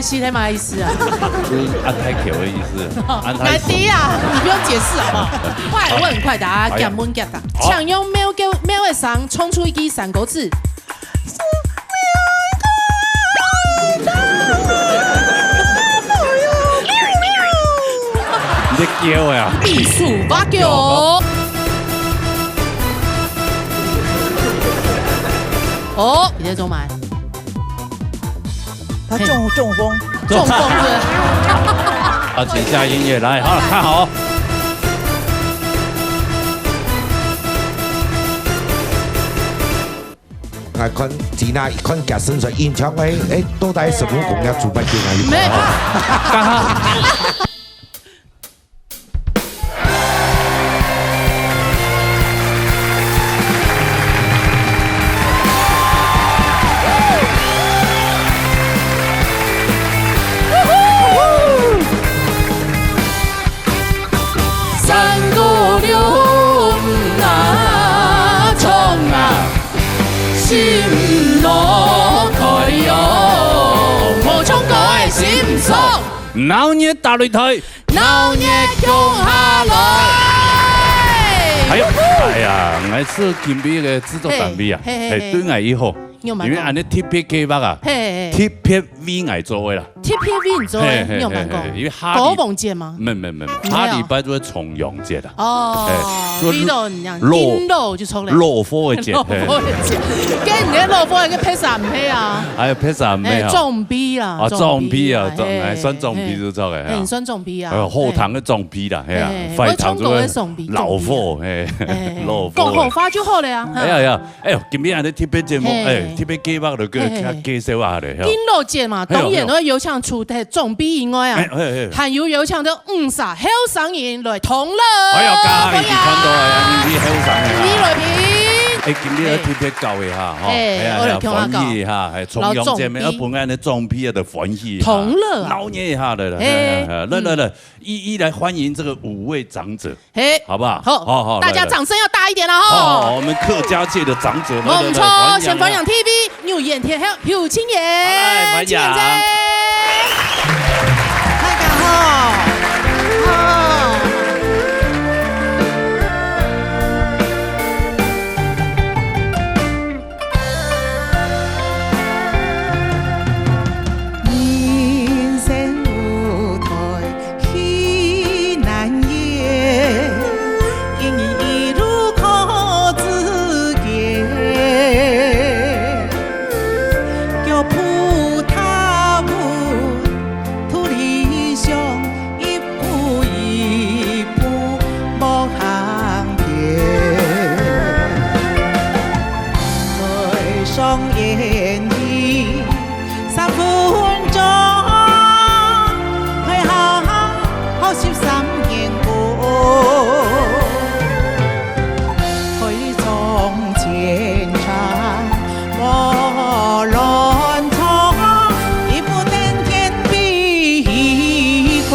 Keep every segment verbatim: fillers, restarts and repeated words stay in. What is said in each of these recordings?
是那麼意思啊？就是安太橋的意思，安太橋。難題啊，你不用解釋好不好？快，我很快答，哎呀。減分減分。好。請用貓狗，貓的聲唱出一句三個字。你在叫呀？避暑八九。哦，你在做麼个？ 他中，中風。中風是不是？啊，請下音樂，來，好，看好。來看，今仔一看佢身材印象，哎，哎，到底什麼工業主辦進來？沒有。剛好。 三五六五啊，衝啊，心路開喲，無唱歌个心酸。 鬧熱大擂台，鬧熱共下來。哎喲，哎呀，𠊎係今晡个製作單位啊，嘿，嘿，嘿，嘿。對𠊎以後，因為恁呢特別計畫啊，嘿，嘿，嘿。特別為𠊎做个啦。特別為你做个，嘿，嘿，你有辦法？嘿，嘿，因為下禮——國慶節嗎？沒，沒，沒，沒，沒有。下禮拜就係重陽節啦。 哦，哎，就你都一樣，老——頂樓就出來。老火个節，老火个節，嘿。跟你个老火个披薩毋配啊。還有披薩毋配啊？哎，裝逼啊，啊，裝逼啊，裝逼啊，裝——哎，嘿，算裝逼就著个，嘿，嘿，嘿。你算裝逼啊。哎喲，好糖个裝逼啦，嘿啊，嘿，嘿，壞糖就係我中國个裝逼，老火，裝逼啊。嘿，嘿，嘿，老火个。講好話就好了啊。哎呀呀，哎喲，今晡日恁呢特別節目，嘿。哎，特別計畫就，嘿，嘿。介紹下咧，吼。頂樓節嘛，嘿喲，當然都有請除忒裝逼以外啊，嘿，嘿，嘿。還有有請到 五儕後生人來同樂。哎喲，家己看到啊，你後生人啊。你來賓。哎，今晡日特別搞一下，吼，嘿，哎呀，我來聽下搞。歡喜一下，哎，重陽節嘛，老裝逼。愛分恁呢裝逼个歡喜一下，同樂啊。鬧熱一下的啦，嘿，哎，哎，哎，來，來，嗯。來，一一來歡迎這個五位長者，嘿，好不好？好，好，好，大家掌聲要大一點了吼。來，來。好，我們客家界的長者，來，來，來，無錯，歡迎，先歡迎T V 有艷天后，有青年，好，來，歡迎。青年姐。大家好。好。人生舞台 戲難演，一人一路靠自己。腳步踏穩，圖理想，一步一步莫行偏。台上演戲， 三分鐘，開下學習三年功，開場前場，莫亂撞，一步登天比一高。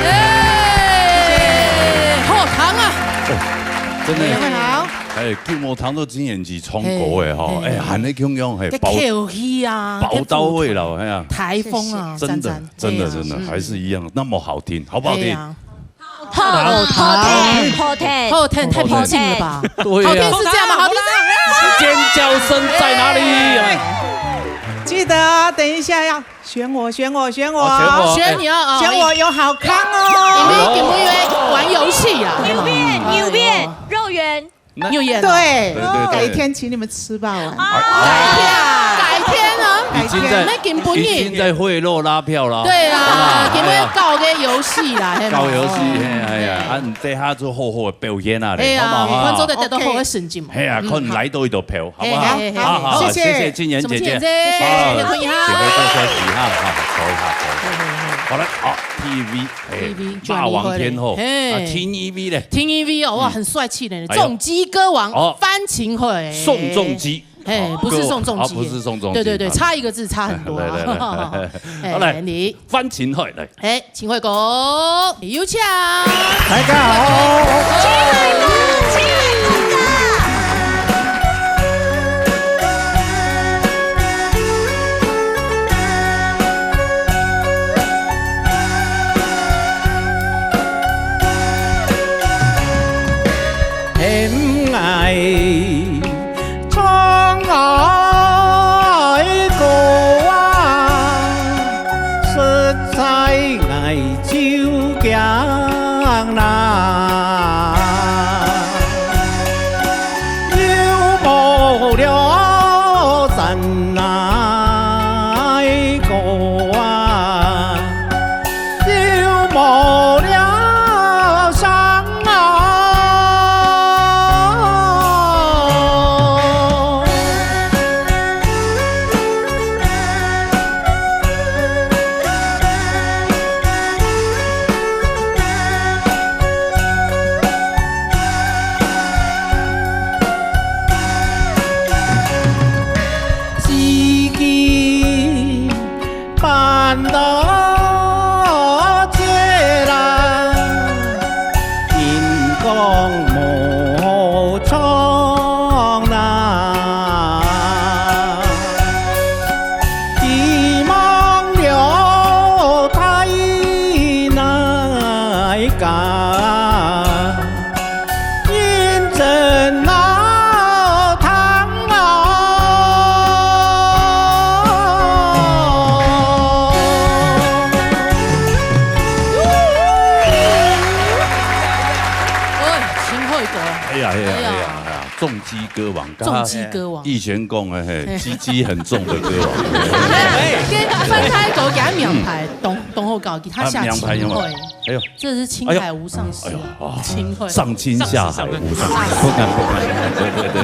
哎，好聽啊！哦，真的。各位好。 哎，規模當做今年級唱歌个吼，嘿，嘿。哎，還恁共樣，嘿，這口氣啊，包，包到位了，哎呀。台風啊，真的，讚讚。真的，哎呀，真的，嗯。還是一樣，那麼好聽，好不好聽？哎呀。好聽，好聽，好聽，太平靜了吧？對呀。好聽是這樣嗎？好聽是這樣。尖叫聲在哪裡？哎，記得啊，等一下要選我，選我，選我哦。哦，選我，選你哦，哦。選我有好康哦。你們，你們以為玩遊戲啊？牛片，牛片，哎呦。肉圓。 那——有演哦。對，對，對，對。改天請你們吃吧，我。啊，改天啊，改天啊。已經在——那根本也——已經在賄賂拉票了。對啊，啊，根本要搞個遊戲啦，哎呀。嘿嘛。搞遊戲，嘿，哎呀，嘿。啊，你這下就好好地表現啊，哎呀，好不好？你看做得得到好的成績嘛。嘿啊，嗯，看來到一道票，好不好？嘿，嘿，嘿，好，好，好，謝謝。謝謝青年姐姐。什麼青年姐？好，謝謝，謝謝。請回座休息一下，好，坐一下，坐一下。好了，好，T V，哎，T V霸王天后，嘿。啊，第二位嘞？第二位哦，哇，嗯。很帥氣的，哎呦。重機歌王，哦。范欽慧。宋仲基。嘿，不是宋仲基。哦，不是宋仲基。對，對，對，啊。差一個字，差很多啊。來，來，來，來。哎，好，來，你。范欽慧，來。哎，欽慧哥，有請。大家好。欽慧哥，欽慧哥。到这啦，银光无窗啦，希望了太难干。 认真熬汤熬。哦，真好个。哎呀，哎呀，哎呀，哎呀，哎呀，重击歌王，重击歌王。以前讲的，嘿，鸡鸡很重的歌王。哎，跟翻开狗给他名牌，董，董后搞，给他下啊，名牌有没有？情会。哎呦，这是青海无上师啊，哎呦，哦，青会。上青下海无上师，不敢，不敢，对，对，对。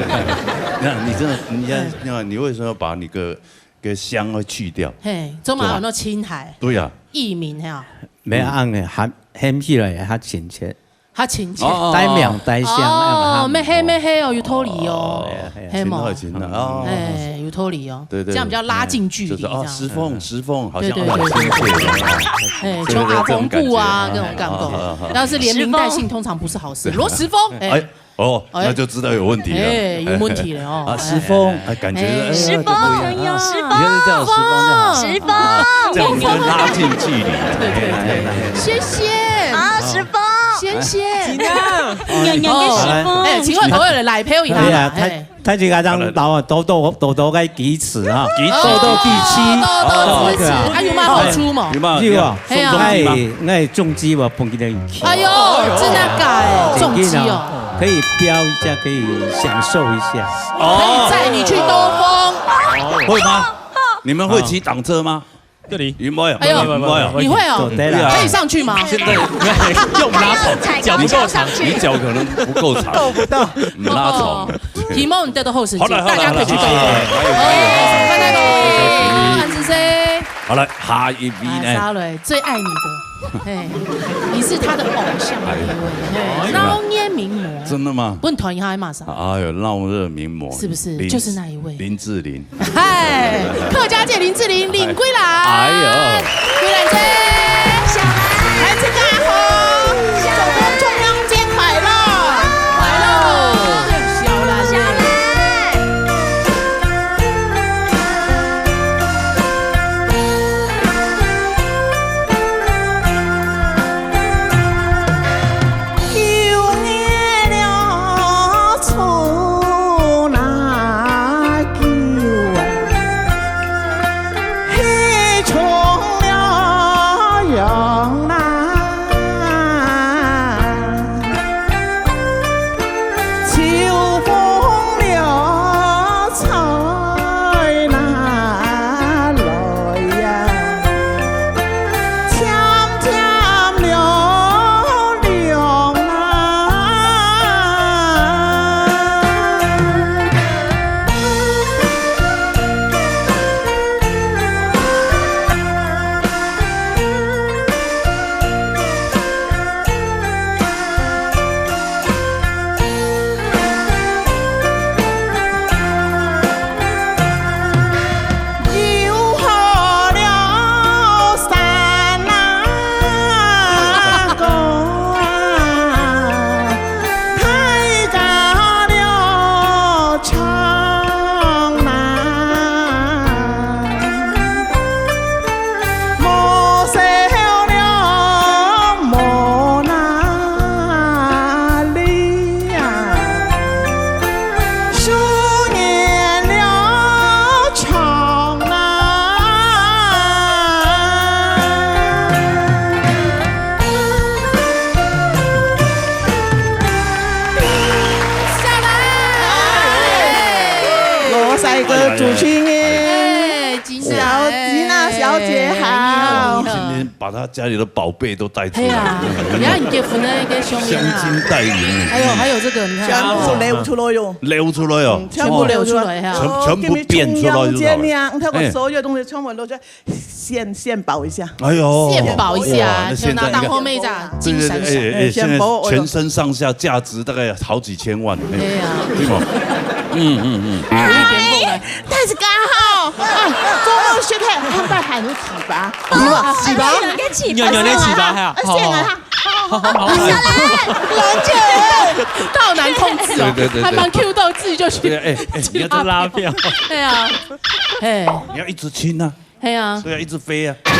那你真的，你看，你为什么要把你个，个乡要去掉？嘿，做嘛有那青海？对呀。艺名哈？没有，按呢喊，喊起来也较亲切。较亲切。哦，哦，哦。带名带姓，哦，按呢喊。咩嘿，咩嘿哦，有道理哦。哦，哎呀，哎呀。嘿嘛。挺好，挺好，哦。哎，有道理哦。对，对，这样比较拉近距离，就是，哦，这样。石凤，石凤，好像，对，对，哦，对，对，亲切一点，哦。哎，对，对，从阿峰布啊，这种感觉。这种感觉。哦，哦，哦。但是连名带姓通常不是好事。罗时丰，哎。哎，哦，哎。那就知道有问题了。哎，有问题了哦。啊，石凤，哎，感觉，哎，哎，石凤，对，对，对，对，哎，石凤，你看这样，石凤这样。石凤。啊，这样我们就拉近距离。对，对，对。谢谢。啊，石凤。谢谢。真的。哦，你，哦，哎，请问各位来陪我一下嘛，哎呀，他，哎。 大家人老啊，多多，多多个支持啊，支持。多多支持。哦，多多支持。哦，对啊。啊，有嘛好处嘛？有嘛？有啊。哎呀。送重击吗？哎，那重击我捧给你去。哎呦，真的假的？重击哦。可以飙一下，可以享受一下。哦。可以载你去兜风。会吗？你们会骑挡车吗？ 这里。有没有？哎呦，有没有？你会哦？对啦。可以上去吗？现在用拉长，脚不够长。你脚可能不够长。够不到。嗯，拉长。哦，提莫，你带到后视镜，好了，好了，大家可以去动动。好了，好了，好了。哦，看那个，安子谁？好了，下一位呢？啊，沙蕊，最爱你的，嘿，你是他的偶像的一位，哎呦。嘿，闹热名模。真的吗？不能团一下还骂啥？哎呦，闹热名模，是不是？林，就是那一位。林志玲。 嗨，客家界林志玲领归来。哎呦。归来姐，小兰，孩子大好，小兰，中秋佳节快乐，快乐，小兰，小兰。我是一个主持人。哎，金娜，小，金娜小姐好。你好，你好。今天把她家里的宝贝都带出来。哎呀，你看你结婚的那个相片啊。镶金戴银。还有，还有这个，你看。全部流出来哟。流出来哦。嗯，全部流出来哈。全，全部变出来就好了。哦，今天重阳节呢，你看我所有的东西全部都在 献，献宝一下。哎呦，献宝一下，哇，那现在就拿当后面一下，金闪闪。对，对，对，哎，哎，现在全身上下价值大概好几千万，哎，对啊。对吗？嗯，嗯，嗯。但是剛好，啊，中文學的，他們還有啟發。有啊，啟發。有，有，有啟發哈。而且呢，哈，好，好，好，好。小蘭，冷靜。他好難控制哦，對，對，對，對。還蠻 Q 到自己就去。對，哎，哎，你要再拉票。對啊，哎，你要一直親啊。 嘿啊。所以要一直飛啊。哎，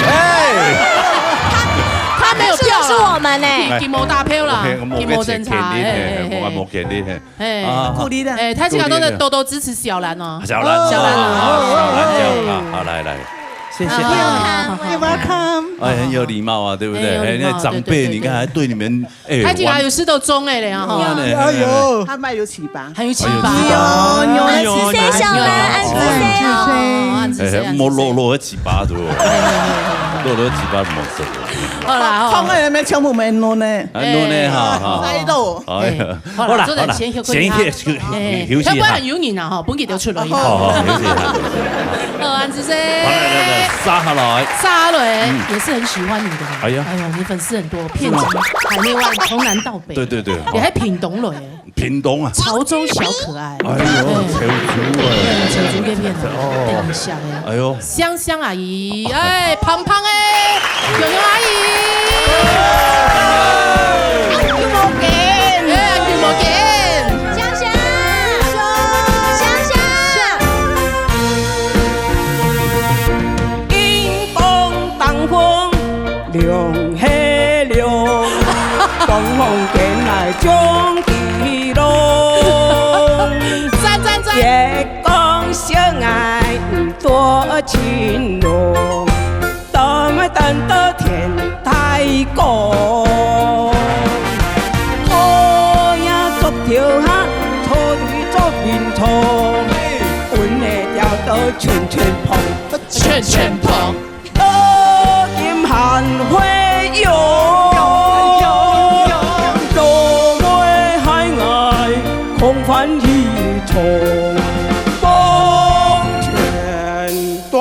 他沒有票啦。是我們呢。金毛大票啦，OK，我無金毛偵查，權利，嘿，嘿，嘿，我無權利，嘿。嘿。啊，鼓勵的。哎，大家都在多多支持小蘭哦。小蘭，小蘭哦。啊，小蘭這樣啊，好，來，來，謝謝。啊，好，好，好。Welcome，welcome。哎，很有禮貌啊，對不對？哎，有禮貌，哎，那長輩，對，對，對，你看，還對你們 哎，他竟然有試到中的了哈。哇，哎呦，他蠻有啟發。很有啟發。哎呦，有，有，有，謝謝小蘭，按讚哦，按讚，哎，按讚。莫落落个啟發，對不？落落个啟發，莫說。好啦，哈。看看有沒有全部沒弄呢？啊，弄呢，哈，哈。再一度。哎，好啦，好啦，做得先休息一下。好啦，先休息，哎，休息一下。要不然有人啊，哈，本給都出來一下。好，好，休息一下，休息一下。好，按讚。好，來，來，來，殺下來。殺下來，嗯。也是很喜歡你的嘛。哎呀。哎呦，你粉絲很多，遍及海内外，从南到北。对，对，对。你还屏东了耶。屏东啊。潮州小可爱。哎呦，对。潮州哎。对，潮州这片的，哦。等一下哎。哎呦。香香阿姨，哎，胖胖哎，蓉蓉阿姨。哎，又无见。哎，又无见。香香，香香。迎风当风 凉嘿凉，东风赶来将地弄。赞，赞，赞。月光相爱多情浓，等么等到天大光。我也捉条虾，拖鱼捉冰糖，稳个钓到全全碰。全全碰。 金寒灰哟，多么海外空欢喜冲，风全断。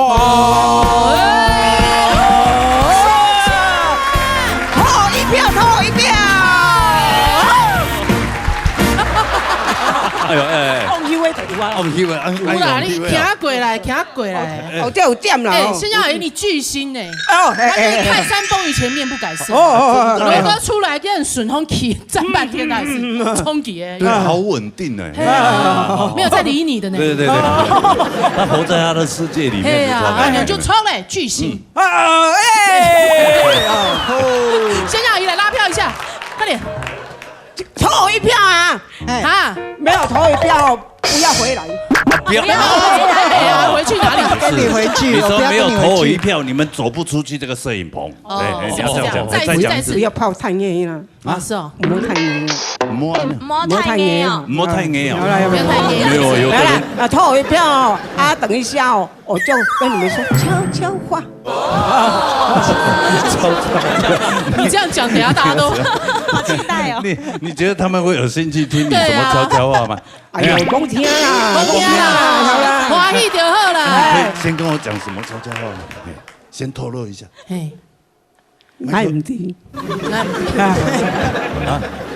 投一票，投一票。哎呦，哎，哎。放屁味的，有啊。放屁味，哎，哎，有啦，放屁味啊。你行过来，行过来。哎，哦，这有点啦，哎，哦。现在有点巨星呢。 哦，哎，他就是看山崩于前面不改色。哦，哦，哦，哦。刘哥出来跟顺风起站半天，他也是冲击哎。对，好稳定哎。哎呀，没有在理你的呢。对，对，对，对。他活在他的世界里面，嘿呀，不错。哎，你就冲嘞，巨星。嗯。啊，哎，哦。先让阿姨来拉票一下，快点。投一票啊！哎，啊？没有投一票，不要回来。不要。不要回来，哎呀，回去哪里？不要跟你回去，你说没有投我一票，你们走不出去这个摄影棚。 哦，哎，哎，你要这样讲，是这样，再一次，再讲一次。再一次。不要泡太热了。啊，是哦。莫太热了。莫啊。莫太热哦。莫太热哦。好了，有没有？不要太热。没有，有的人。来了，啊，投一票哦，啊，等一下哦，我就跟你们说悄悄话。你这样讲，等下大家都好期待哦。你，你觉得他们会有兴趣听你什么悄悄话吗？对啊。哎呦，莫听啦，莫听啦，好啦。欢喜就好啦。你可以先跟我讲什么悄悄话吗？嘿，先透露一下。嘿。 卖毋知。啊，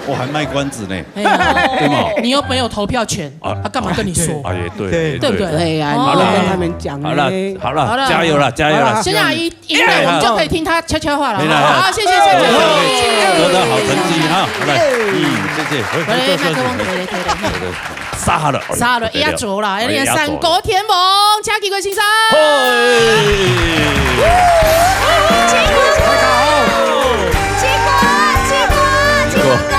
我还卖关子呢，哎呀，对吗？你又没有投票权，啊，他干嘛跟你说？哎，对，对不对？对啊，好了，你跟他们讲嘞。好了，好了，好了。加油了，加油了，好了。先让阿姨赢了，我们就可以听她悄悄话了。好，谢谢，谢谢。得到好成绩哈，来，嗯，谢谢。来，麦克风，对，对，对，对。 杀了，杀了，哎呀，压轴了，哎呀，哎呀，压轴了。山歌天王，请掌声。嘿。金光，金光，金光，金光哥，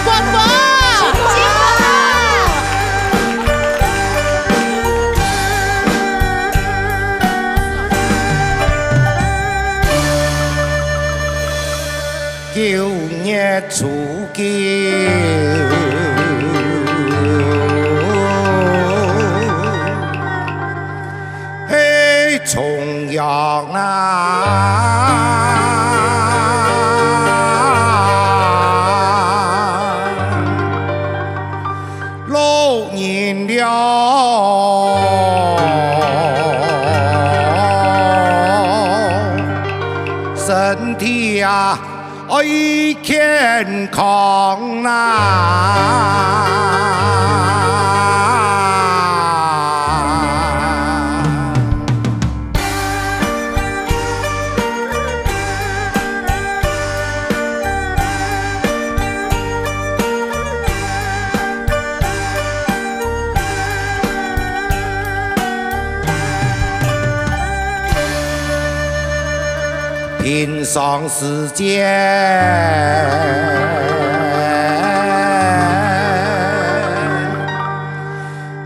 光光，金光。 九月初九，嘿，重阳啊，老人了，身体啊， 爱健康啦。平常時節，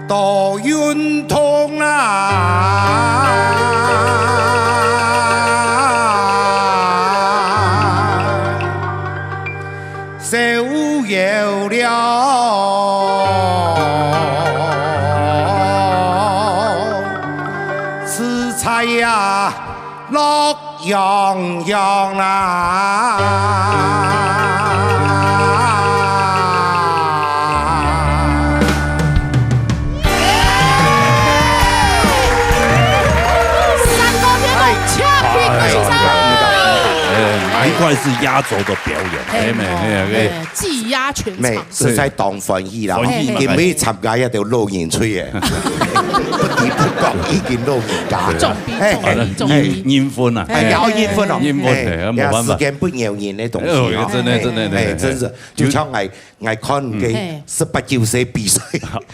多運動啊，少遊了，自在呀。 樂洋洋啦。三个天后，请掌声。哎，难怪是压轴的表演，哎，没没没，技压全场，实在当欢喜啦，欢喜嘛因为参加一条老人吹诶，不得不讲，已经老人家，重比重比重比，应分啊，哎，要应分哦，应分的，没办法时间不饶人的东西哎哦，真的真的真的哎，真是，就像哎。 爱看个嘿十八九岁比赛，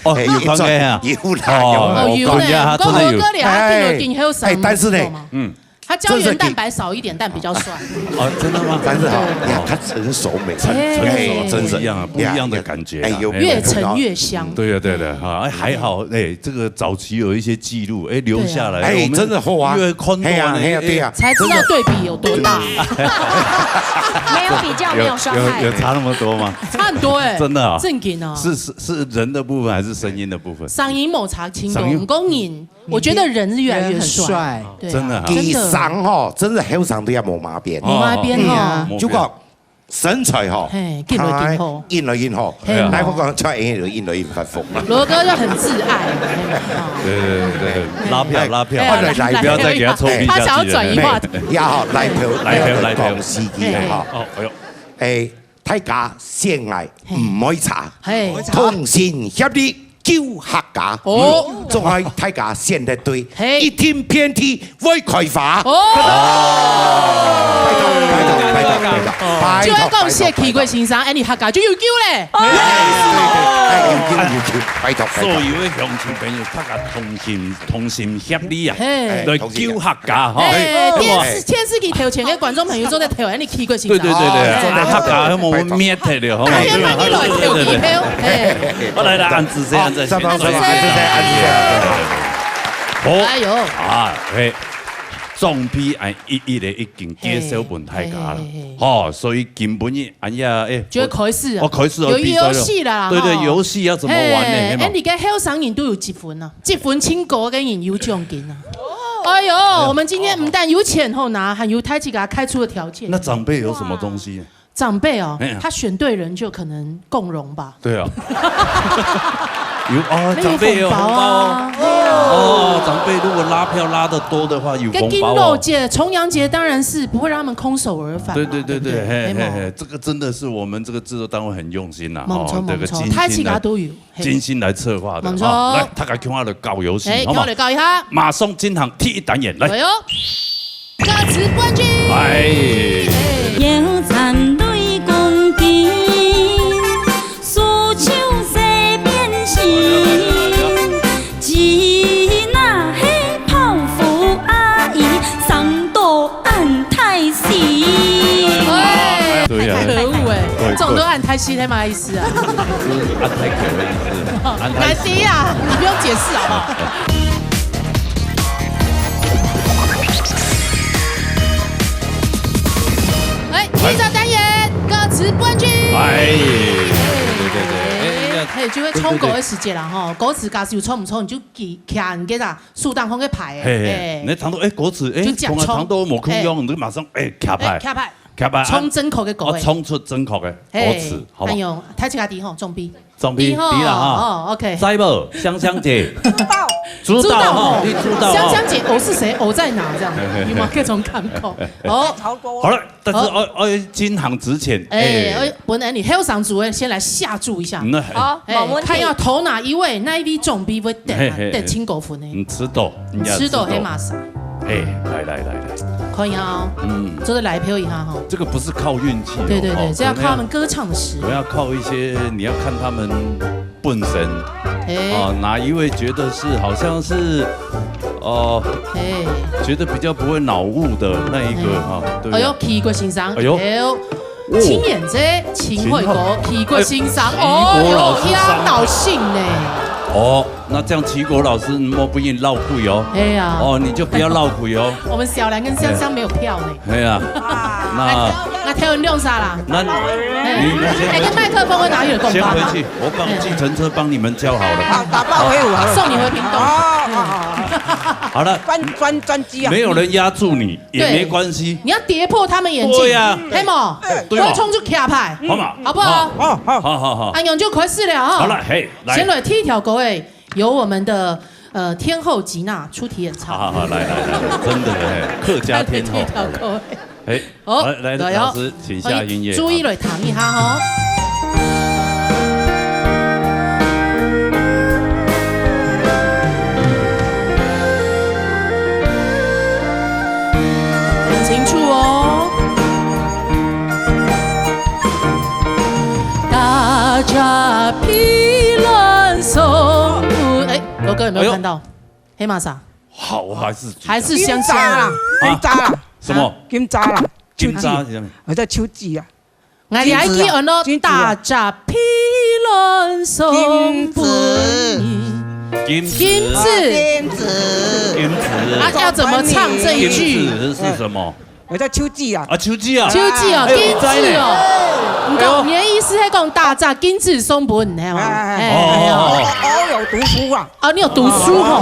哦，哎有看个啊，有啦，哦，有我看一下他真的有不过猴哥俩他听了更后生，哎，但是呢，嗯，他胶原蛋白少一点，但比较帅。哦，真的吗？但是哈，呀，他成熟美，成成熟哎真是不一样啊，不一样的感觉啊，哎有哎越陈越香。对呀对的哈，哎还好哎，这个早期有一些记录哎留下来，哎我们真的好啊越看到哎呀那哎呀对呀，才知道对比有多大，没有比较，没有伤害有。有差那么多吗？差很多哎，真的啊正经哦。是是是人的部分还是声音的部分？嗓音冇差真多，嗓音毋过人，我觉得人是越来越帅，帅，对啊真的啊真的，其实吼，真的后生都要无毛病，我那边吼哦，就讲身材吼，嘿，紧来紧好，硬来硬好，嘿来我讲穿硬就硬来硬发疯了。罗哥就很自爱，对对对对，拉票拉票，哎呀你不要再给他臭屁下去了。他想要转移话题，呀好，来票来票来票讲司机哈，哦，哎呦，哎，大家相爱唔会差，嘿，同心协力救客家。哦总系大家选得对嘿，一定遍地会开花。哦，拜托拜托拜托拜托，就要讲谢奇贵先生，哎，你客家就有救嘞。哎，有救有救，拜托拜托。所有的乡亲朋友，大家同心同心协力啊，嘿来救客家哈。哎，对吧电视电视机头前个观众朋友做得投，哎，你奇贵先生。对对对对，哎啊，客家我们灭掉了，好吗？大家帮你来投一票，哎，我来来，按时间按时间，好，按时间按时间按时间好哎呦，啊，嘿，总比哎一一的已经介绍分大家了嘿嘿嘿，吼，所以今晡日俺也哎，就会开始啊，哦开始了有游比赛了戏啦，对对，哈游戏要怎么玩呢？哎，嘿嘛哎，你个后生人都有积分呢，积分清高个人有奖金啊。哎呦，我们今天不但有钱好拿，还有台自家开出的条件。那长辈有什么东西？长辈哦哎呀，他选对人就可能共荣吧。对啊，有啊，那有长辈有红包红包哦。啊，哦，长辈如果拉票拉得多的话，有跟红包哦。金肉界、重阳节当然是不会让他们空手而返嘛。对对对对，不嘿嘿没毛嘿，这个真的是我们这个制作单位很用心呐，没错哦，这个没错，精台自心来家都有。嘿精心来策划的，没错哦来，大家听我的搞游戏，哎，好吗跳？来搞一下，马上进行第一单元，来，哎呦，歌词冠军，哎，腰斩雷公筋，苏州西边行。吉那黑泡芙阿姨，上到俺太西。哎，对呀可恶哎，对中到俺太西太嘛意思啊，啊，太可爱了，是不是？啊，难太听啊，你不用解释好不好？哎，第一个单元歌词冠军，哎，对对对对，哎呀，嘿，就会冲狗的时间了哈，歌词假使有冲不冲，你就给看给他树当红个牌，嘿嘿哎，你听到哎歌词哎，就讲从来听到无空冲用，你就马上哎卡牌，哎，卡牌，卡牌，冲真口的狗啊，哎，冲出真口的歌词，好不好？哎呦，太起卡迪吼，中逼。总比一号比了哈。哦，OK。在不？香香姐，知知道哈，你知道哈。香香姐，我是谁？我在哪？这样有吗？各种看口。哦，好了，但是哦哦，进行之前，哎，哎，哎，本来你 health 上主任先来下注一下，那好，哎冇问，题看。要投哪一位，那一位总比会得嘿嘿嘿得清狗粉呢，你知道，你要吃到黑马赛，哎，来来来来，可以啊，嗯，做得来票一下哈。这个不是靠运气哦，对对对，哦这要靠他们歌唱的实力可能。要靠一些，你要看他们本身哎，啊，哪一位觉得是好像是哦，嘿。觉得比较不会脑雾的那一个，嗯。哈，对啊。哎呦，齐国先生，哎呦。哎呦，哦。青眼姐，秦桧歌，齐国先生，哎呦，齐国老师上。哦，哎呀，脑性呢。哦，那这样齐国老师，莫不应落鬼哦。哎呀。哦，你就不要落鬼哦。我们小兰跟香香没有票呢。哎呀，那那跳两下啦。那你，哎，你先回去。哎，跟麦克风会拿远点吧。先回去，我帮计程车帮你们叫好了。好，打包回府好了。送你回屏东。哦，好，好，好。好了，专，专，专机啊。没有人压住你，也没关系。对。你要跌破他们眼镜。对呀。黑某，对嘛。我冲出卡牌，好嘛。好不好？好，好，好。好，好，好。哎，你就开始了啊。好了，嘿，来。先来第一条歌，哎，由我们的，呃，天后吉娜出题演唱。好，好，好，来，来，来，真的，嘿，客家天后。第一条歌，哎。哎，好，来，来，来哦。老师，请下音乐。注意了，弹一下哦。很清楚哦。大家披乱送。哎，罗哥有没有看到？哎呦。黑玛莎。好还是还是香香啊？金渣啦，金渣啦。啊？什么？金渣啦，金子是什么？我在秋季啊。 𠊎這一句安到金子啊。大家披亂送分你。金子。金子。金子。金子。啊，要怎麼唱這一句？金子是什麼？我在秋季啊。啊，秋季啊。秋季哦，哎呦，金子哦。你知呢。你講，哎呦。你的意思是講大家金子送分你，係嗎？哎，哎，哎。哎，哦，哦，哦。哦，哦，有讀書啊。 哦，你有讀書吼？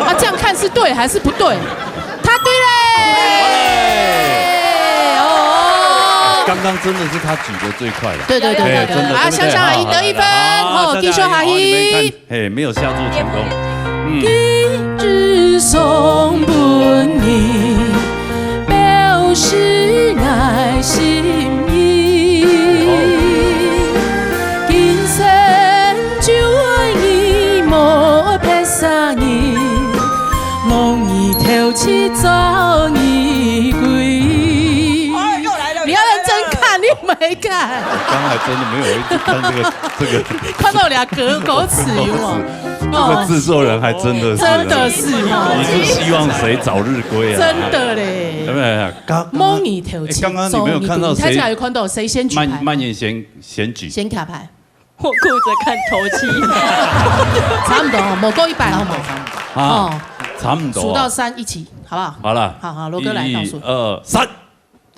啊，這樣看是對還是不對？他對嘞！哦。剛剛真的是他舉得最快了。對，對，對，對，對。哎，真的，啊，對不對？香香阿姨得一分，好，好，好，吼，繼續下去。大家好，你們看，嘿，沒有下注成功。嗯。金子送分你， 表示𠊎心意。今生就愛你，無別儕人，望你頭七做你歸。哦，又來了。你要認真看，你沒看。我剛才真的沒有一直看這個，這個。看到兩個歌詞有無？歌詞。 這個製作人還真的是，真的是哦。你是希望誰早日歸啊？真的嘞。有沒有？剛，剛剛，莫你頭前，哎，剛剛你沒有看到誰？他才有看到誰先舉牌？慢，慢點先，先舉。先卡牌。我顧著看頭七。差不多哦，某夠一百好嗎？啊，哦。差不多啊。數到三一起，好不好？好了。好，好，羅哥來倒數。一、二、三。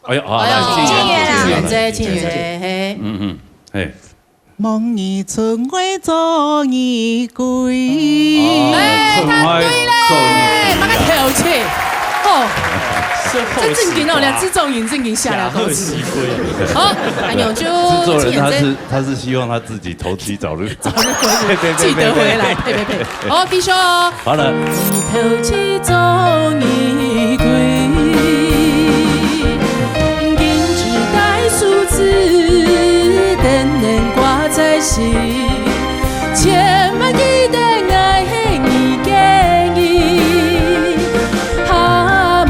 哎呦，好，哎呦，來，敬言，敬言，敬言，敬言，敬言，嘿。嗯，嗯，嘿。 望你春回做你歸。哦，哎，春回做你歸。答對了，那個頭七。哦，這正經哦，連製作人正經下了功夫。好，還有就製作人他是，敬言姐。他是希望他自己頭七早日，早日歸，對，對，對，記得回來，對，對，對。呸，呸，呸。好，繼續哦。 好了。日頭照日歸，金枝帶樹枝，定能掛在心。千萬記得𠊎係你个人，還毋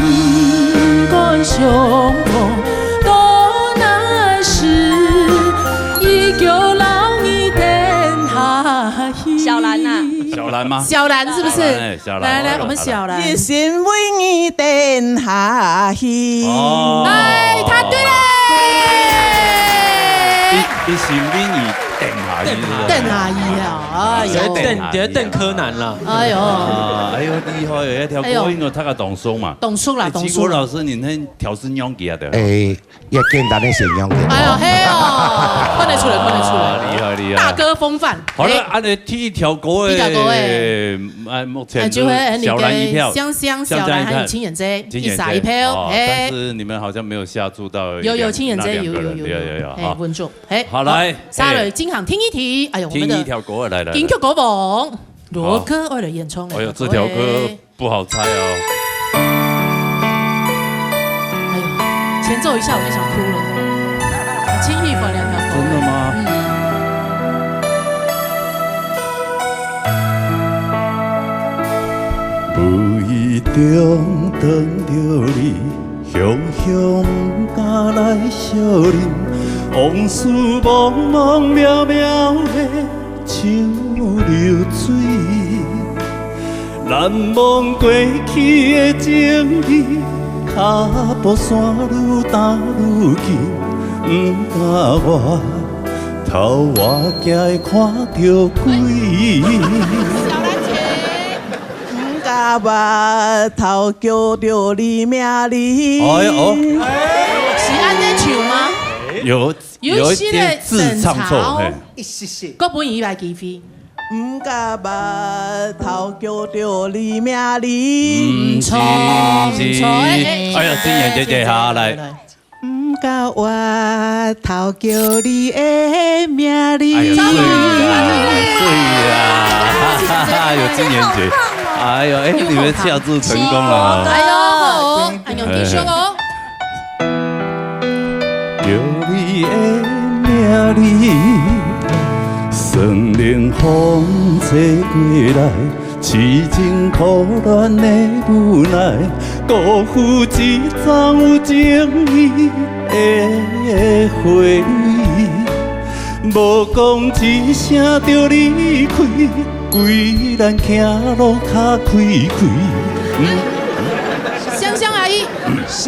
敢相逢到那時，依舊摎你等下去。小蘭啊。小蘭嗎？小蘭是不是？小蘭，哎， 小蘭，來，來，我們小蘭。一心為你等下去。哦。哎，答對了。一，一心為你等下去，是吧？等下去啊，哎呦。等，等柯南啦。哎呦。啊，哎呦，厲害哦，那條歌，哎呦。因為他个當熟嘛。當熟啦，哎，當熟。齊國老師，你那條是仰結的？哎， 也簡單个形容个。哎呀，嘿哦，看得出來，看得出來。啊，厲害，厲害。大哥風範。好了，哎。恁呢第一條歌誒，第一條歌誒。哎，目前就係小蘭一票，哎，就係恁呢个香香、小蘭還有青眼姐，青眼姐。一儕一票，哦，嘿。但是你們好像沒有下注到有，有，一個，青眼姐有，那兩個人，有，有，有，有，有，有，嘿，好。穩住，嘿。好，來，好，下來，哎。進行第二題，哎呦，我們的第二條歌，來，來，來。金曲歌王，羅哥愛來演唱的。哦。哎呦，這條歌 不好猜哦。哎呦，前奏一下我就想哭了，很輕易放兩條歌。真的嗎？嗯。無意中等著你，雄雄行來相認，往事茫茫渺渺的像流水。難忘過去的情誼，腳步山愈踏愈近，毋敢越頭越驚會看著鬼。小蘭姐。毋敢越頭叫著你名字。哎喲，哦。是按呢唱嗎？有，有一些自唱錯，有一些人嘿。一息息。閣分伊來機會。 毋敢越頭叫著你名字。毋著，毋著，毋著，毋著。哎，哎，哎呀，真言姐姐，好，來。毋敢越頭叫你的名字。哎呀，媠啊，媠啊，哈哈，有真言姐。哎呦，哎，你們下注成功了哦。哎呦，好哦，哎呦，繼續哦。 叫你的名字，酸冷風吹過來，痴情苦戀的無奈，辜負一欉有情義的花蕊。無講一聲就離開，歸咱行路較開開。嗯。香香阿姨。 想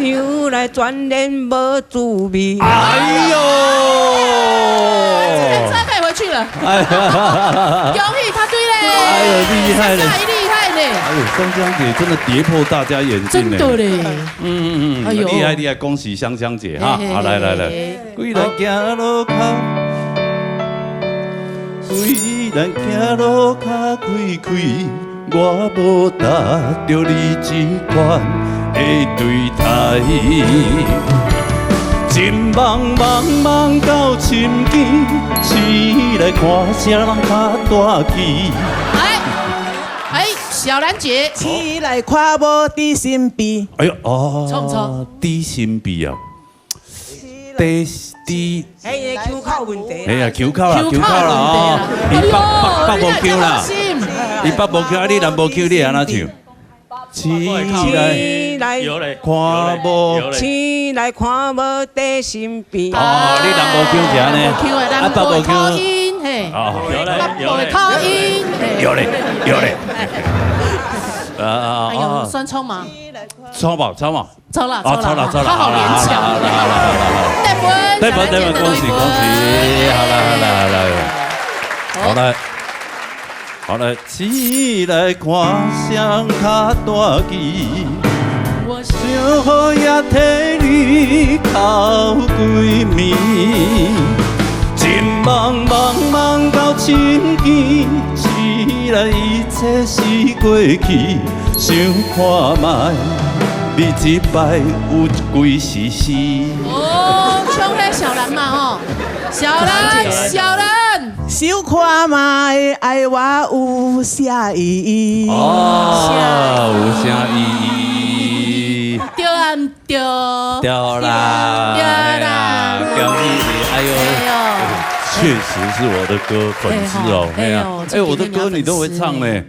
來轉念無滋味。哎呦！哎，這個再可以回去了。哎呀。恭喜答對咧！哎呦，厲害了。香香阿姨厲害呢。哎呦，香香姐真的跌破大家眼鏡呢。真的咧。嗯，嗯，嗯，哎呦。厲害，厲害，恭喜香香姐哈。嘿，嘿，好，來，來，來。嘿，嘿。歸人行路較，歸人行路較開開。 我無值得你這款的對待。情茫茫茫到深更，醒來看啥人較大支。哎，哎，小蘭姐。醒來看無佇身邊。哎呦，哦，著毋著？佇身邊啊。 第，第，哎，腔口問題啦。哎呀，腔口啦，腔口啦，哦。腔口問題啦。你北，哎呦，北，北無腔啦。你這个小心。你北無腔，啊，你南無腔，你會按怎唱？起來，有咧，看無。有咧，有咧。起來看無佇身邊。哦，你南無腔是按呢。南無腔的，啊，北無腔。南部的口音，嘿。哦。有咧，有咧。北部的口音，嘿。有咧，有咧。啊，啊，哎呦，啊。算著嗎？著無？著無？ 著啦，哦，著啦，著啦，著啦，他好勉強。好啦，好啦，好啦，好啦，好啦。得分，得分，得分，小蘭姐得到一分。恭喜，恭喜，好啦，好啦，好啦。好。好了，好了，起來看啥人較大支，我想好也替你哭幾暝。情茫茫茫到深更，起來一切是過去。 想看覓，你這擺有幾時死？哦，唱个小蘭嘛吼，小蘭，小蘭。想看覓，愛我有啥意義？哦，有啥意義？對啊，對。對啦，對啦。哎呀，恭喜你，哎呦，哎呦。確實是我的歌，粉絲哦，哎呦，哎呀，哎，我的歌你都會唱呢。 哎呀，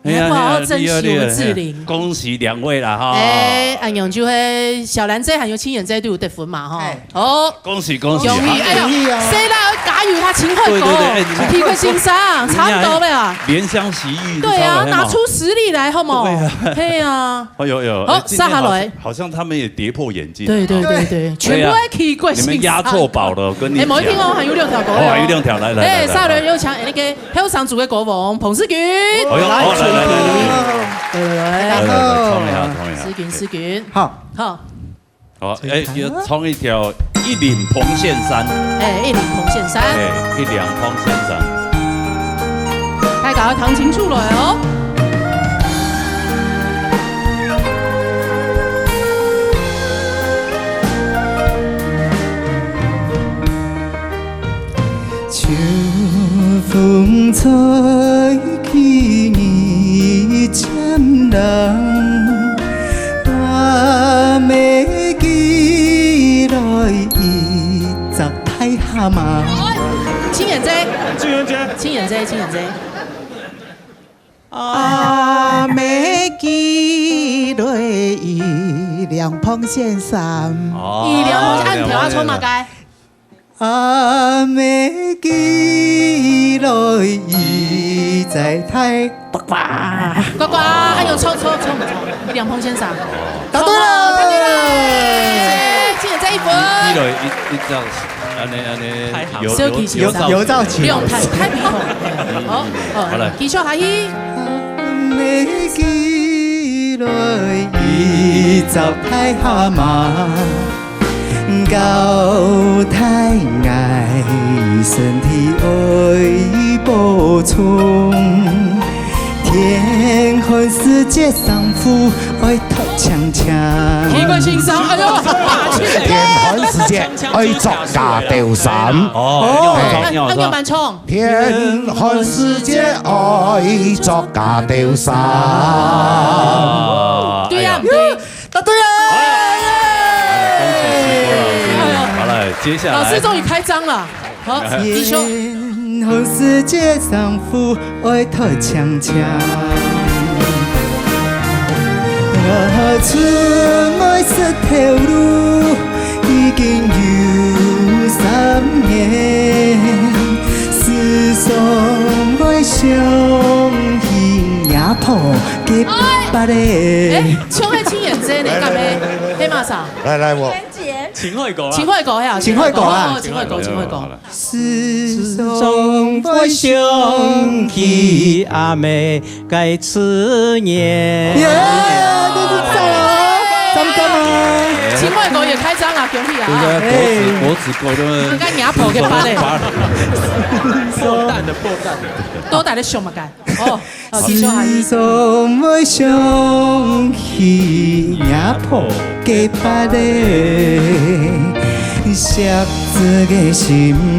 你還不好好珍惜我們志玲。哎呀，厲害，厲害，恭喜兩位啦，哈。哎，恁樣就係小蘭姐還有青燕姐都有得分嘛，哈。哎。哦。恭喜，恭喜，恭喜，恭喜，哎呀，好。細佬加油，他真會講。對，對，對，哎，你看，體育先生，差不多了啊。憐香惜玉，對啊，你看我，拿出實力來，好無？對啊。嘿啊。哎呦，哎呦，好，哎，今天好像，接下來。好像他們也跌破眼鏡了，對，對，哈。對，對，全部都係體育先生。對啊，你們押錯寶了，我跟你講。哎，無一定哦，還有兩條歌哦。哦，還有兩條，來，來，來，哎，來，下一輪有請那個 後生組个歌王彭思均。哎呦，哦，來，來，來，來，來。來，來，來，來，來，來，唱一下，唱一下。思均，思均。好。好。好，哎，要唱一條《一嶺蓬線山》。哎，《一嶺蓬線山》。哎，《一嶺蓬線山》。大家聽清楚來哦。 秋風吹起你漸冷，阿妹寄來一隻大蝦蟆。青燕姐，青燕姐，青燕姐，青燕姐。阿妹寄來一領蓬線衫。哦，一領蓬線，按調啊，唱麼个？阿妹寄來一隻大，呱呱。呱呱，還有唱，唱，唱，唱，梁鵬先生。答對了。答對了。今年再一分。寄來一，一隻，恁呢，恁呢，太好。有，小提琴手。有，有造型。兩台大鼻孔。好，好，好，來。繼續下去。阿妹寄來一隻大蛤蟆， 交代𠊎身體愛保重，天寒時節衫褲愛脫淨淨。奇怪先生，哎喲，天寒時節愛著加兜衫。哦，哦，你好唱，你好唱。哎，哎，慢唱。天寒時節愛著加兜衫。啊，對啊，哎呀。對。 答對了！好，恭喜西瓜老師。好了，接下來。老師終於開張了。好，繼續。天寒時節衫褲愛脫淨淨。我出外食頭路已經有三年，時常會想起阿婆个哎，哎，唱个真認真呢，來，來，敢係？來，來，來，來。係麼儕？來，來，我。秦檜歌啊。秦檜歌呀，秦檜歌啊。哦，秦檜歌，秦檜歌。好了。時常會想起阿姆个思念。耶，你，你讚哦，讚讚哦。秦檜歌也開張了，恭喜啊！對不對？哎。脖子，脖子夠，對不對？應該阿婆个芭蕾。破蛋的，破蛋的。多帶點什麼感？ 哦，哦，繼續下去。時常會想起阿婆个芭蕾，惜子个心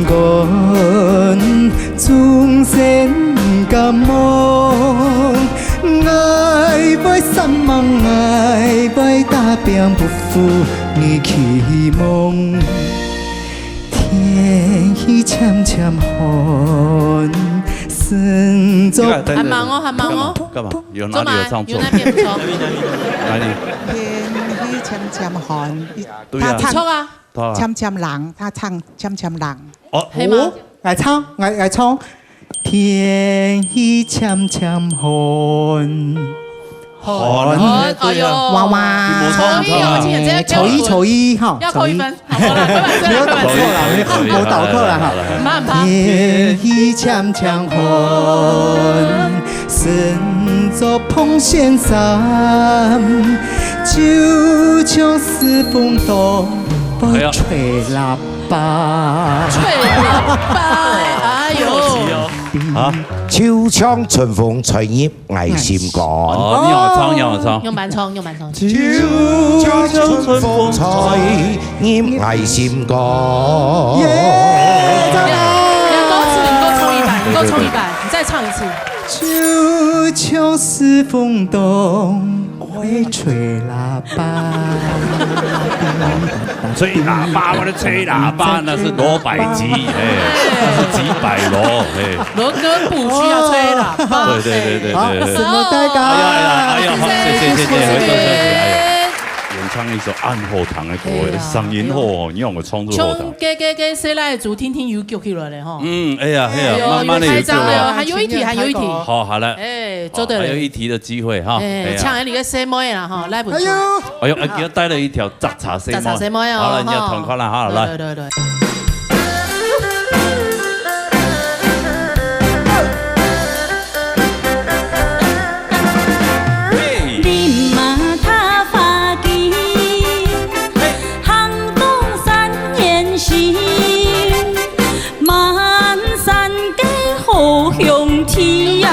肝，終身感望。𠊎會煞猛，𠊎會打拚，不負你期望。 天氣漸漸寒，身著還忙哦，還忙哦。幹嘛？幹嘛？有哪裡有唱錯？做嘛？有哪邊不錯？哪裡？天氣漸漸寒，對啊。他唱，你唱啊。他漸漸冷，他唱漸漸冷。哦，係嗎？哦，來唱，來，來唱。天氣漸漸寒。 好，好，好，哎喲。哇哇。可以哦，今天這樣抽一，抽一哈，要扣一分。抽一。好，好了，快慢，沒有倒扣啦，快慢，沒有，沒有倒扣啦哈。好了，好了。慢慢。天氣漸漸寒，身著膨線衫，就像是風當會吹喇叭。哎呀。吹喇叭，哎喲。啊？就像春風吹入 𠊎心肝。哦，你好唱，你好唱。用慢唱，用慢唱。就像春風吹入𠊎心肝。耶，讚啊！你的歌詞，你給我重一版，你給我重一版，你再唱一次。就像是風當會吹喇叭。 吹喇叭，我的吹喇叭，那是羅百吉，哎，那是吉百羅，哎。羅哥不需要吹喇叭。對，對，對，對，好，對，對。辛苦大家。哎呀，哎呀，哎呀，好，謝謝，謝謝，謝謝。回頭，謝謝，哎呀。演唱一首恁好聽的歌，哎呀，聲音好哦，你讓我唱出好聽。從這，這，這細倈仔聽聽有腳起來了吼。嗯，哎呀，哎呀，哎喲，慢慢地有腳了。有開張了，還有一題，還有一題。好，好，來。哎，做得了。好，還有一題的機會哈。哎，哎呀。搶你个細妹啦哈，來不及。哎喲。 哎喲，哎，今天帶了一條雜茶細妹。雜茶細妹哦，好了，你要同看了哈，來。對，對，對。嘿。你嘛較花枝，嘿。行動三年心，滿山个好兄弟呀。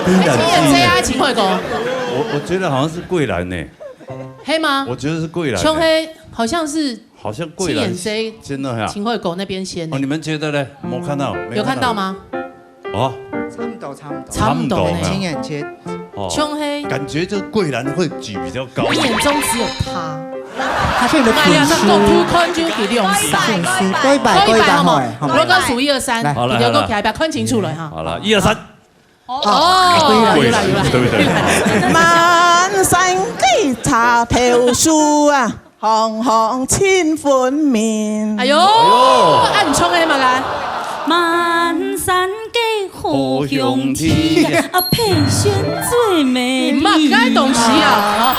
哎，這個誰啊？秦檜歌。我，我覺得好像是桂瀾呢。 係嗎？我覺得是桂瀾欸。像係，好像是好像桂瀾，七眼谁？真的呀。秦檜歌那邊先的。哦，你們覺得呢？沒看到，沒看到。有看到嗎？哦。差不多，差不多。差不多呢。差不多啊。七眼谁？哦。像係。感覺就桂瀾會舉比較高。你眼中只有他。他是你的粉絲。哎呀，那共同看就比兩三。粉絲，過一擺，過一擺，過一擺，好不好？好，好不好？我告訴一二三，來。好了，你給我，好了。看清楚了哈。好了，一二三。哦，哦，有啦，有啦。對不對？滿山个茶頭樹啊。堂堂清粉面。哎呦，哎呦。啊，你唱个嘛个？满山个好兄弟啊，啊，佩萱最美丽。嘛，该东西啊。啊，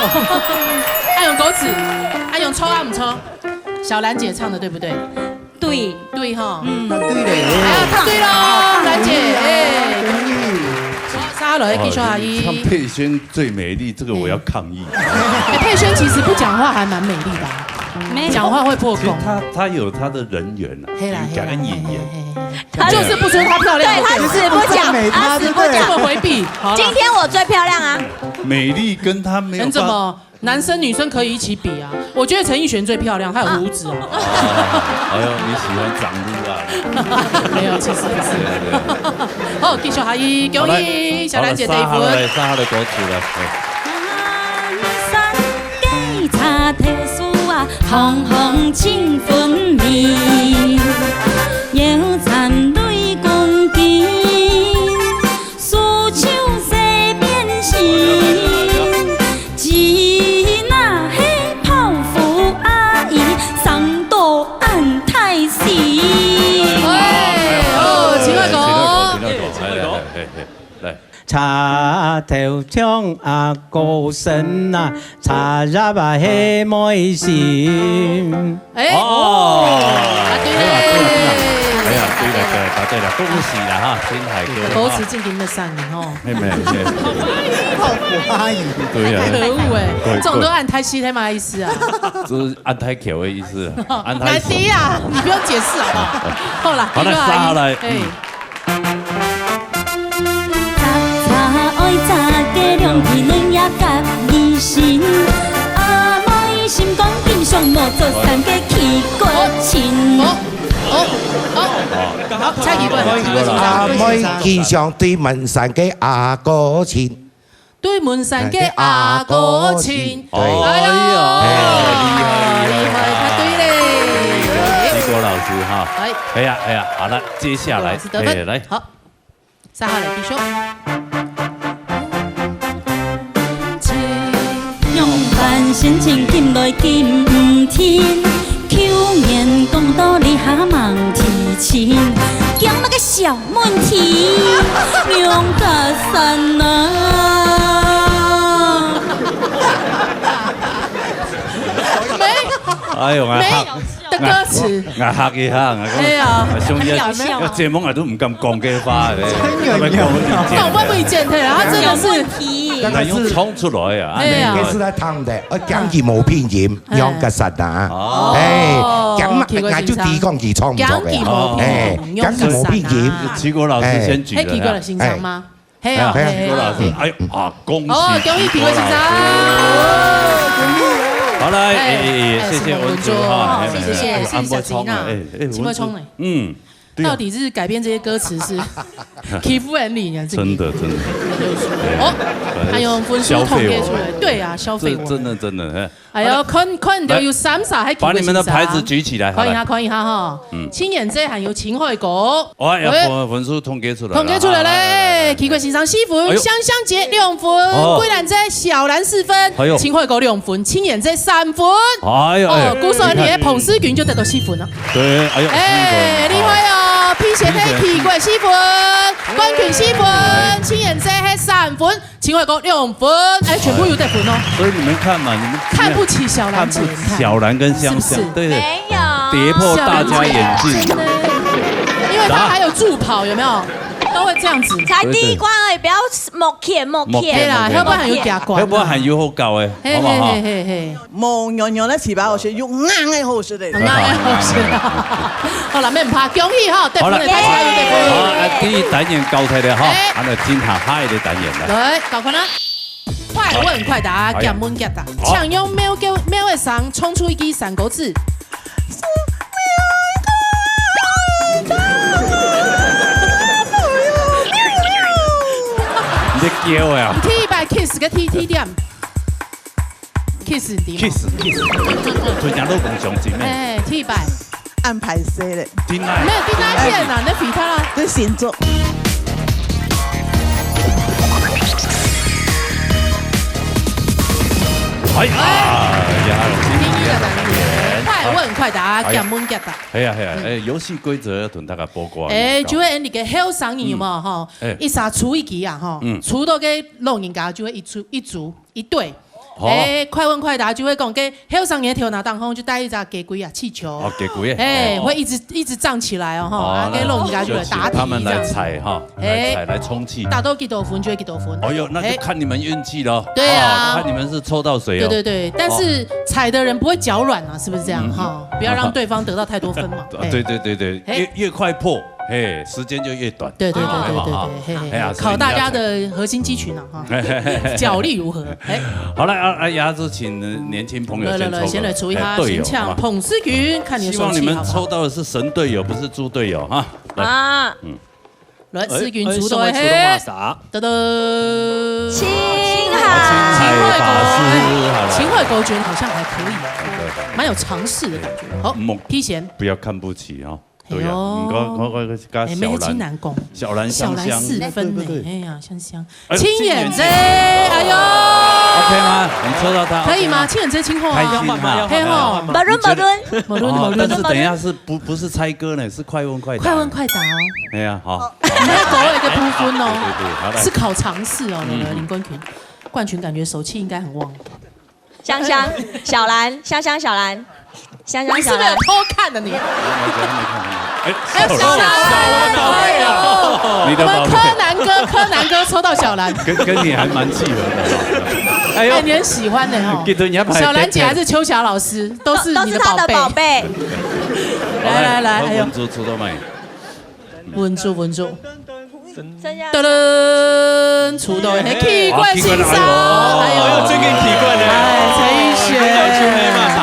用歌词，啊，用错啊，毋错。小兰姐唱的对不对？对。对哈。嗯。答对了。哎呀，答对了，兰姐，哎。恭喜。好，接下来继续阿姨。哦，唱佩萱最美丽，这个我要抗议。哎，佩萱其实不讲话还蛮美丽的啊。没有。讲话会破功。其实她，她有她的人缘啊，嘿啦，有感恩演员。嘿啦，嘿啦，嘿啦。她就是不说她漂亮就对了。对，她死不讲，她死不讲。这么回避，好了。今天我最漂亮啊。美丽跟她没有办法。你怎么？男生女生可以一起比啊。我觉得陈奕迅最漂亮，她有胡子哦。哎呦，你喜欢长胡啊？没有，其实不是。对，对，对。好，继续下去，恭喜小兰姐得一分。好了，好了，三下落来，三下落歌词了。嘿。 哎，哦，秦桧哥。哎，哎，哎，哎，来。 車頭像阿哥身啊，車入啊係妹心。哎，哦，答對了。哎呀，對了，對了，答對了，恭喜了哈，新海哥。歌詞正經个聲音吼。沒有，沒有，沒有。好華語。對呀。可惡哎，對，這種都按太細，他媽意思啊。這是按太口的意思啊，按太細。難題啊，你不用解釋好不好？好了，好了，繼續啊。接下來，哎。嗯。 好，好，好。好，蔡徐坤。好，蔡徐坤。阿妹見上對門山个阿哥親。對門山个阿哥親。哎，阿哥親。對。哎呀，哎，厲害，厲害，厲害，厲害，答對咧。徐國老師哈。哎。哎呀，哎呀，好了，接下來，老師得分。哎，來。好。 接下來繼續。仰般心情緊來緊毋停，舊年講到這下吂提親，驚麼个小問題，兩甲山啊！沒。哎喲，哎，沒。 的歌詞。𠊎嚇一下，𠊎講，哎呀，兄弟，很搞笑。這節目𠊎都毋敢講這話咧，真有用。講不會見，對啊，他真的是，剛剛是，𠊎用衝出來啊，哎呀。該係來聽个，呃，講佢無拼音，哎。仰个山啊。哦。哎，講嘛，奇怪，𠊎就抵抗佢創作个，講佢無拼音，哎，仰个山啊。講佢無拼音。徐國老師先舉了，哎，奇怪了，欣賞嗎？哎。 係啊，哎，係啊，係啊。徐國老師，哎喲，啊，恭喜哦，恭喜徐國老師。徐國老師。好，來，哎，哎，哎，哎，謝謝文珠哈，哎，謝謝，哎，謝謝小金啊。哎，哎，文珠，請問聰明。嗯，對啊。到底是改編這些歌詞是欺負人你呢，這個真的，真的。哦，哎，還有分數統計出來，消費我們。對啊，消費我們。這真的，真的，哎。 哎喲，好了。看，看到有三儕，還奇怪先生。把你們的牌子舉起來，看一下，好來。看一下哈。嗯。青眼姐還有秦桧哥。哎呀，哎。分，分數統計出來了。統計出來咧，哎，哎，哎。奇怪先生四分，哎喲。香香姐兩分，哦。桂蘭姐、小蘭四分，哎喲。秦桧哥兩分，青眼姐三分。哎喲，哎。哦，故所你的彭思群就得到四分了。對，哎喲，哎，四分。厲害哦，哦。皮鞋的奇怪四分，冠群四分，青眼姐還三分。 秦桧哥兩分，哎，全部有得分哦。所以你們看嘛，你們看不起小蘭姐，看不起小蘭跟香香，是不是？對，沒有。跌破大家眼鏡。真的，因為他還有助跑，有沒有？都會這樣子。才第一關而已，不要默欠，默欠。默欠，對啦，默欠。要不然還有加關啊。要不然還有好搞欸，嘿，好不好？嘿，嘿，嘿，嘿。 無軟軟个粢粑好食，有硬个好食个。硬个好食。好啦，免怕，恭喜哈，得分了，好了，大家有得分。好，啊，第一單元交代了哈，哎。啊，那今下下一个單元了。來，搞看啦。快問快答，哎呀。簡問簡答。好。請用貓叫，貓个聲唱出一句三個字。你在叫呀？第一擺kiss个第，第一點。 kiss你嘛。kiss，kiss，全家都講相親咩？哎，第一擺。恁歹勢咧。頂來。沒有，頂來騙啊，你在騙他啦。這星座。哎，啊，呀，今天的單元，快問快答，哎呀。簡問簡答。係啊，係啊，嗯。哎，遊戲規則要同大家報告啊。哎，就係你个後生人有無，嗯。吼，哎。一儕出一題啊，吼，嗯。出到个老人家就會一組，一組，一對。哦。哎，快問快答就會講，个後生人个頭那當中就戴一隻雞胿啊，氣球。哦，雞胿，哎，哦。會一直，一直脹起來哦，吼，哦，啊，个老人家就會答題這樣子。那就是他們來猜哈。 哎。來猜，來充氣。打到幾多分就會幾多分。哦喲，那就看你們運氣咯。哎。對啊。哦，看你們是抽到誰哦。對，對，對，但是哦。踩的人不會腳軟啊，是不是這樣？嗯。哈，不要讓對方得到太多分嘛。啊，哎。對，對，對，對，哎。越，越快破，嘿，時間就越短。對，對，對，啊，對，對，對，哈。嘿，嘿，哎呀，考大家的核心肌群啊，哈。所以你要猜。脚力如何？哎。好，來，啊，啊，牙齒請年輕朋友先抽個，來，來，來，先來抽一下，哎，隊友，先請好嗎？彭世群，看你的手氣好不好？希望你們抽到的是神隊友，不是豬隊友，哈。來。啊。嗯。 來，哎，世群出到个係，哎，上位出到麼儕？噔噔。青海。啊，青海法師，好了。青海狗卷好像還可以，對，對，對。蠻有常識的感覺。好，莫，P先。不要看不起哦。哎喲。對呀，你看，看，看，看，哎，小蘭，沒有，真難講。小蘭香香。小蘭四分呢，對，對，對。哎呀，香香。哎呦，青眼姐，青眼姐。哎喲。OK嗎？你抽到他，可以嗎？OK嗎？青眼姐，青海啊。開心哈。嘿吼。要換嗎？要換嗎？要換嗎？無論，無論。無論，哦，無論。但是等一下是不，不是猜歌呢，是快問快答。快問快答哦。哎呀，好。 你還多了一個部分哦。對，對，對，好，來。是考常識哦，那個，嗯。林冠群，冠群感覺手氣應該很旺。香香，小蘭，香香，小蘭，香香，小蘭。你是不是有偷看的你？哎，還有小蘭，小蘭，小蘭，哎呦，你的寶貝。我們柯南哥，柯南哥抽到小蘭。跟，跟你還蠻契合的。哎呦。哎，你很喜歡的哦。記得你要排小蘭姐還是秋霞老師，都是你的寶貝。都，都是他的寶貝。來，來，來，哎呦。文竹抽到沒？ 穩住，穩住。噔噔，出到，嘿，奇怪先生，哦，奇怪了，哎呦。哎呦，最近奇怪了。哎，陳奕迅，哎，陳奕迅，嘿嘛啥？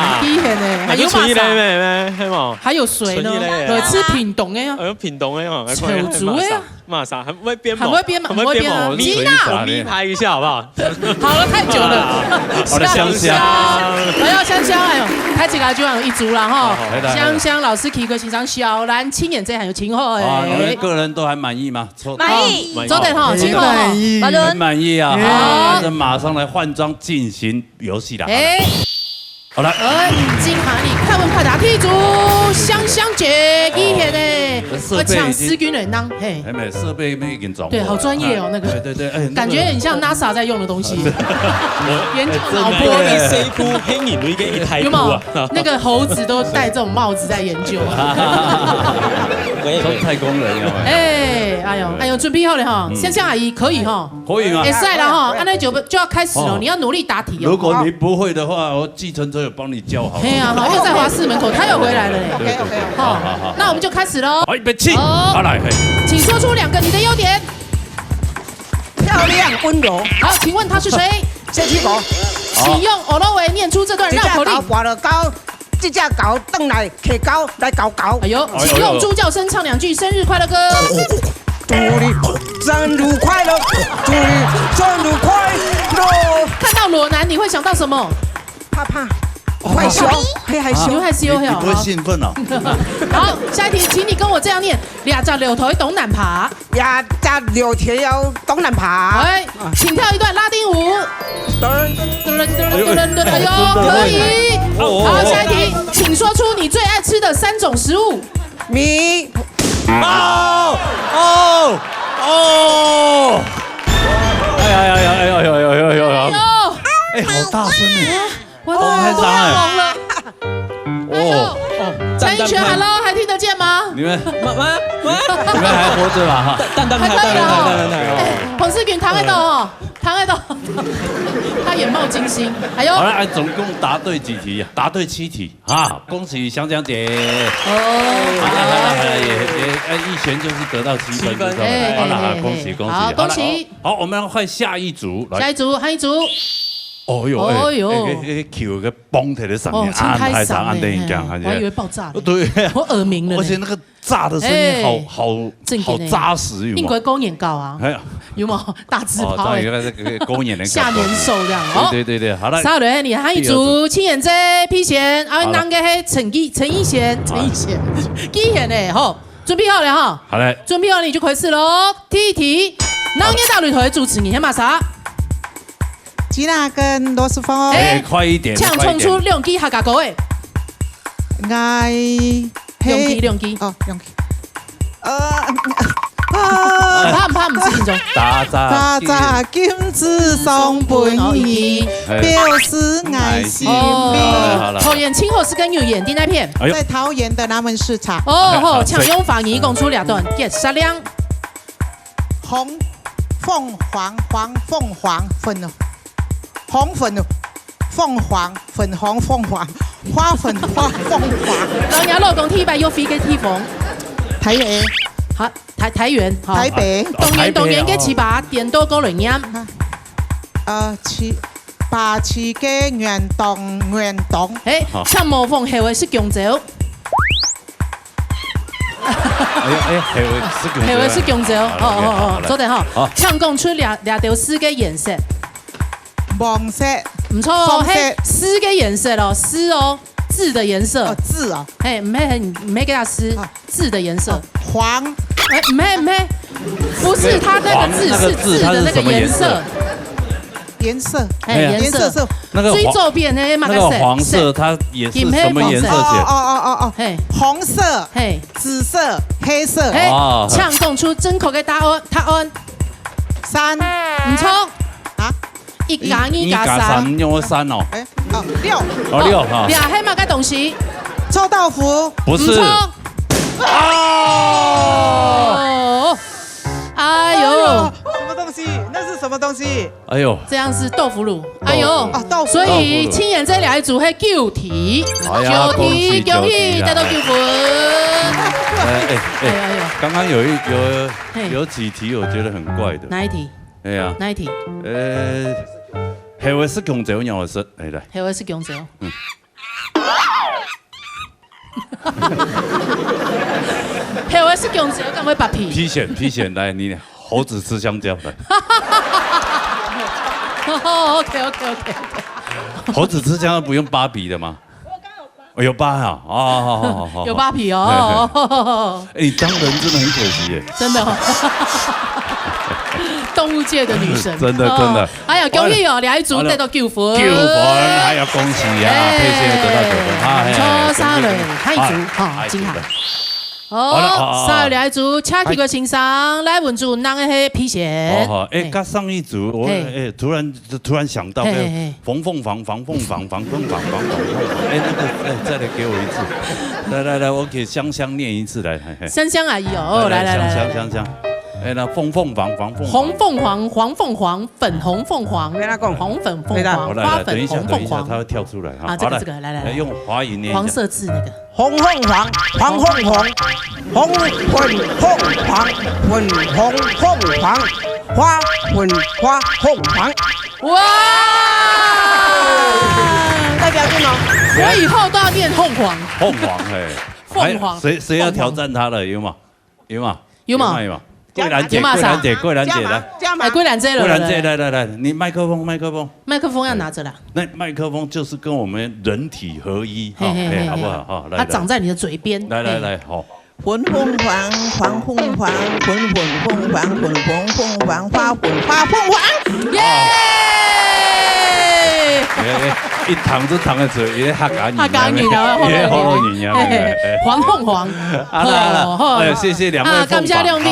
幾歲呢？還有嘛啥？還有誰呢？有誰呢？有吃屏東的啊。哎呦，屏東的哦，還怪，臭豬的啊。嘛啥？還會編嗎？還會編嗎？還會編嗎？還會編嗎？你呢？我咪拍一下好不好？ 好了，太久了。好了，香香。哎呦，香香，哎呦，開起來就有一組了哈。好，好，來，來，來。香香老師，奇怪先生，小蘭青眼這還有青後哎。啊，你們個人都還滿意嗎？抽，滿意。哦，做得哈，青後哈。滿意。很滿意啊。好。好，那馬上來換裝進行遊戲了。哎。 好，來。哎，金卡你快問快答，第一組，香香姐，厲害呢。哦，這設備已經，我搶四軍人當，嘿。哎，沒，設備已經裝好了。對，好專業哦，那個。哎，對，對，哎，那個感覺很像NASA在用的東西。啊，對。研究腦波。哎，真的。玻璃水庫，黑影的一個一台布啊。有沒有？那個猴子都戴這種帽子在研究。我也沒有。太空人有沒有？哎，哎呦，哎呦，準備好了哈，嗯。香香阿姨可以哈。 可以嗎？會使啦吼，恁樣就，就要開始了，哦。你要努力答題哦。如果你不會的話，我計程車有幫你叫好。嘿啊，好，又在華視門口，他又回來了嘞。對，對，對。好，好，好，好。那我們就開始咯。好，預備，起。好。好，來，嘿。請說出兩個你的優點。漂亮、溫柔。好，請問他是誰？謝七狗。請用學老話念出這段繞口令。一隻狗跋落溝，一隻狗轉來提狗來搞搞。哎呦，哎呦，請用豬叫聲唱兩句生日快樂歌。 祝你生日快樂，祝你生日快樂。看到裸男，你會想到什麼？怕怕，哦，害羞，哦，嘿，害羞。你會害羞，你，你不會興奮哦？好。好，下一題，請你跟我這樣念：這隻驢頭當難爬。這隻驢頭當難爬。哎，請跳一段拉丁舞。噔噔噔噔噔噔，哎呦，可以。哦，哦，哦。好，下一題，請說出你最愛吃的三種食物。 米。哦，哦，哦。哎呀呀呀，哎呦呦呦呦呦呦。哎呦。哎，好大聲哎。我的耳朵要聾了。哦。哎呦。哦，陳奕迅，蛋蛋派。Hello，還聽得見嗎？你們，媽，媽，媽。你們還活著吧？哈。蛋，蛋蛋派，還可以哦。蛋蛋派，蛋蛋派。哎，彭世群聽得到哦，聽得到。他眼冒金星。哎呦。好了，哎，總共答對幾題啊？答對七題。 啊，恭喜香香姐。哦。好了，好了，好了，也，也，哎，一璇就是得到七分，七分。不错。哎，好了，好了，哎，恭喜，恭喜。好，好了，恭喜。好，好，我們要換下一組，來。下一組，下一組。哦喲，哎，哦喲。哎，哎，哎，球个崩起來上面，哦，真開心啊，按太上，按呢，按呢講，嘿，我還以為爆炸呢。對啊。我耳鳴了呢。而且那個炸的聲音好，哎，好，正經的。好扎實，有沒有？應該公園搞啊。哎呀。 有沒有？大字哦，炮欸。當然原來這個公演的感覺。下年獸這樣哦。對，對，對，對，好了。稍等，你還有一組，第二組。青眼姐、P璇，啊，好了。那個係陳奕，陳奕璇，陳奕璇，奕璇欸，吼，準備好了哈。好嘞。準備好了你就開始咯。第一題，哪個大陸台的主持人係麼儕？吉娜跟羅斯峰哦。哎，哎，快一點，請唱出兩句客家歌誒。快一點。𠊎兩句，係，兩句。哦，兩句。呃，啊。怕毋怕，毋使緊張。打早，打早金子送分你，哦，一句。表示愛心。哦，好了，好了。桃園清河市个牛眼，在哪片？哎呦。在桃園的南門市場。哦，好，好，請用華語講出這段，結煞令。 紅，鳳凰，黃，鳳凰，粉，紅粉，鳳凰，粉紅鳳凰，花粉花鳳凰。老娘老公第一擺約會个地方。台北。好，台，台灣，好。台北。當年，哦，當年个，台北，哦。粢粑，顛倒過來唸。啊，呃，粢，粑粢个原檔，原檔。哎，好。請模仿後个係弓蕉。 哎呀，哎呀，後尾係弓蕉。後尾係弓蕉，好，好，好，好，好，來。做得哈。好。請講出這，這兜字个顏色。黃色。毋錯哦，黃色。係字个顏色哦，字哦，字的顏色。哦，字哦。嘿，毋係很，毋係該隻字，啊。字的顏色。哦，黃。哎，毋係，毋係，不是它那個字，黃那個字，是字的那個顏色。它是什麼顏色？ 顏色。哎，哎呀。顏色。顏色是那個黃，最左邊那個嘛，那個黃色，色。它也是什麼顏色寫？金色。哦，哦，哦，哦，哦。嘿。紅色、嘿。紫色、黑色。嘿，哦。請講出正確个答案，答案。三。毋錯。啊？一加二加三。一，一加三，用三哦。哎，哦，六。哦，六哈。這係麼个東西？臭豆腐。不是。毋錯。啊！哦，哎呦。哎呦，什麼東西？那是什麼東西？ 哎呦。這樣是豆腐乳。豆腐。哎呦，啊，豆腐。所以青眼這兩組係九題，哎呀，九題，恭喜，恭喜，恭喜啊。得到九分。哎，哎，哎，哎呦，哎呦。剛剛有一，有，嘿。有幾題我覺得很怪的。哪一題？哎呀。哪一題？呃，後尾係弓蕉，讓我說，哎，來。後尾係弓蕉。嗯。 後尾係弓蕉，敢會發脾？皮癬，皮癬，來，你猴子吃香蕉，來。哦，OK，OK，OK，OK。猴子吃香蕉不用芭比的嗎？哦，有芭哈，哦，好，好，好，好。有芭比哦。嘿，嘿。哎，你當人真的很可惜耶。真的哦。動物界的女神。真的，真的。哦。 哎呀，恭喜哦，這一組得到九分。九分，哎呀，恭喜啊，哎，佩仙得到九分，啊，嘿，毋錯，恭喜，恭喜。下一組，啊，哈，下一組。真好。好了，好，好，好。哦，下一組，車隊个先生，來問主，哪個係皮癬？哦，好，哎，嘿。跟上一組，我，嘿。哎，突然，突然想到，嘿，嘿，嘿。哎，縫縫縫，縫縫縫，縫縫縫，縫縫縫，縫縫縫，哎，那個，哎，再來給我一次，來，來，來，我給香香念一次，來，嘿，嘿。香香阿姨哦，來，來，來，來，香香，來。香香。 哎，那鳳鳳凰，黃鳳凰。紅鳳凰，黃鳳凰，粉紅鳳凰，不要講。紅粉鳳凰，不要講。好，來，來，花粉紅鳳凰。等一下，等一下，它會跳出來哈。啊，這個，好，來，這個，來，來，來。來，用華語念一下。黃色字那個。紅鳳凰，黃粉鳳凰，粉紅鳳凰，花粉花鳳凰。哇！代表對嗎？我以後都要念鳳凰。鳳凰，嘿。鳳凰。還，誰，誰要挑戰他了？有嗎？ 有嗎？有嗎？有嗎？有嗎？桂蘭姐，有嗎？桂蘭姐，桂蘭姐，來。這樣嗎？這樣嗎？哎，桂蘭姐了，桂蘭姐，來，來，來，來，你麥克風，麥克風。麥克風要拿著啦。那麥克風就是跟我們人體合一，哈，嘿，嘿，嘿，哎，好不好？嘿。哈，來，來。它長在你的嘴邊。來，來，嘿。來，好。粉鳳凰，黃鳳凰，粉粉鳳凰，粉紅鳳凰，花粉花鳳凰。耶！哎，哎，一聽就聽得出，伊咧客家人啊，客家人啊，伊咧學老人啊，嘿，嘿，哎，哎。黃鳳凰。 好啦，好啦，哦，好。哎，謝謝兩位鳳凰，啊，感謝兩位，哈。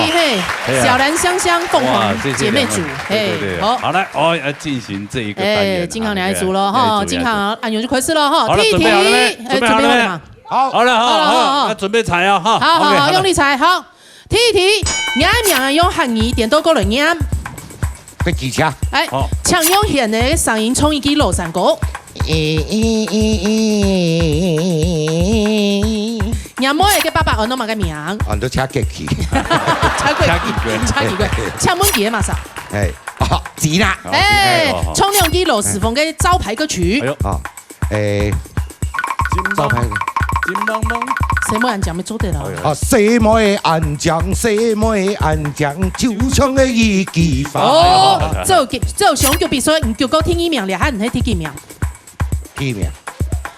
嘿，哎呀。小蘭香香鳳凰哇，謝謝兩位。姐妹組，嘿，對，對，對。好。好，來，哦，要進行這一個單元了，哎，金航兩組了，哈，哎，金航，按鈕就開始了，哈。好了，第一題，準備好了沒？哎，準備好了沒？準備好了嗎？好。好了，好，好，好。好，那準備猜啊，哈。好，好，OK，好。好，用力猜，好。第一題，你个名用客語顛倒過來念。 个機車。哎，好。請用現在个聲音唱一句老山歌。咦，咦，咦，咦，咦。若妹仔个爸爸安到麼个名？安到車吉去。車吉，車吉，車吉。請問佢个麼儕？哎，哦，吉娜。哎，哦，好。唱兩句羅斯峰个招牌歌曲。哎呦。啊。 哎，金毛，招牌。金毛毛。細妹恁靚，乜做得啦。哎呀。啊，細妹恁靚，細妹恁靚，就像个一枝花。哦，做，做相逐比賽，你叫過第一名咧，還毋係第幾名？第一名。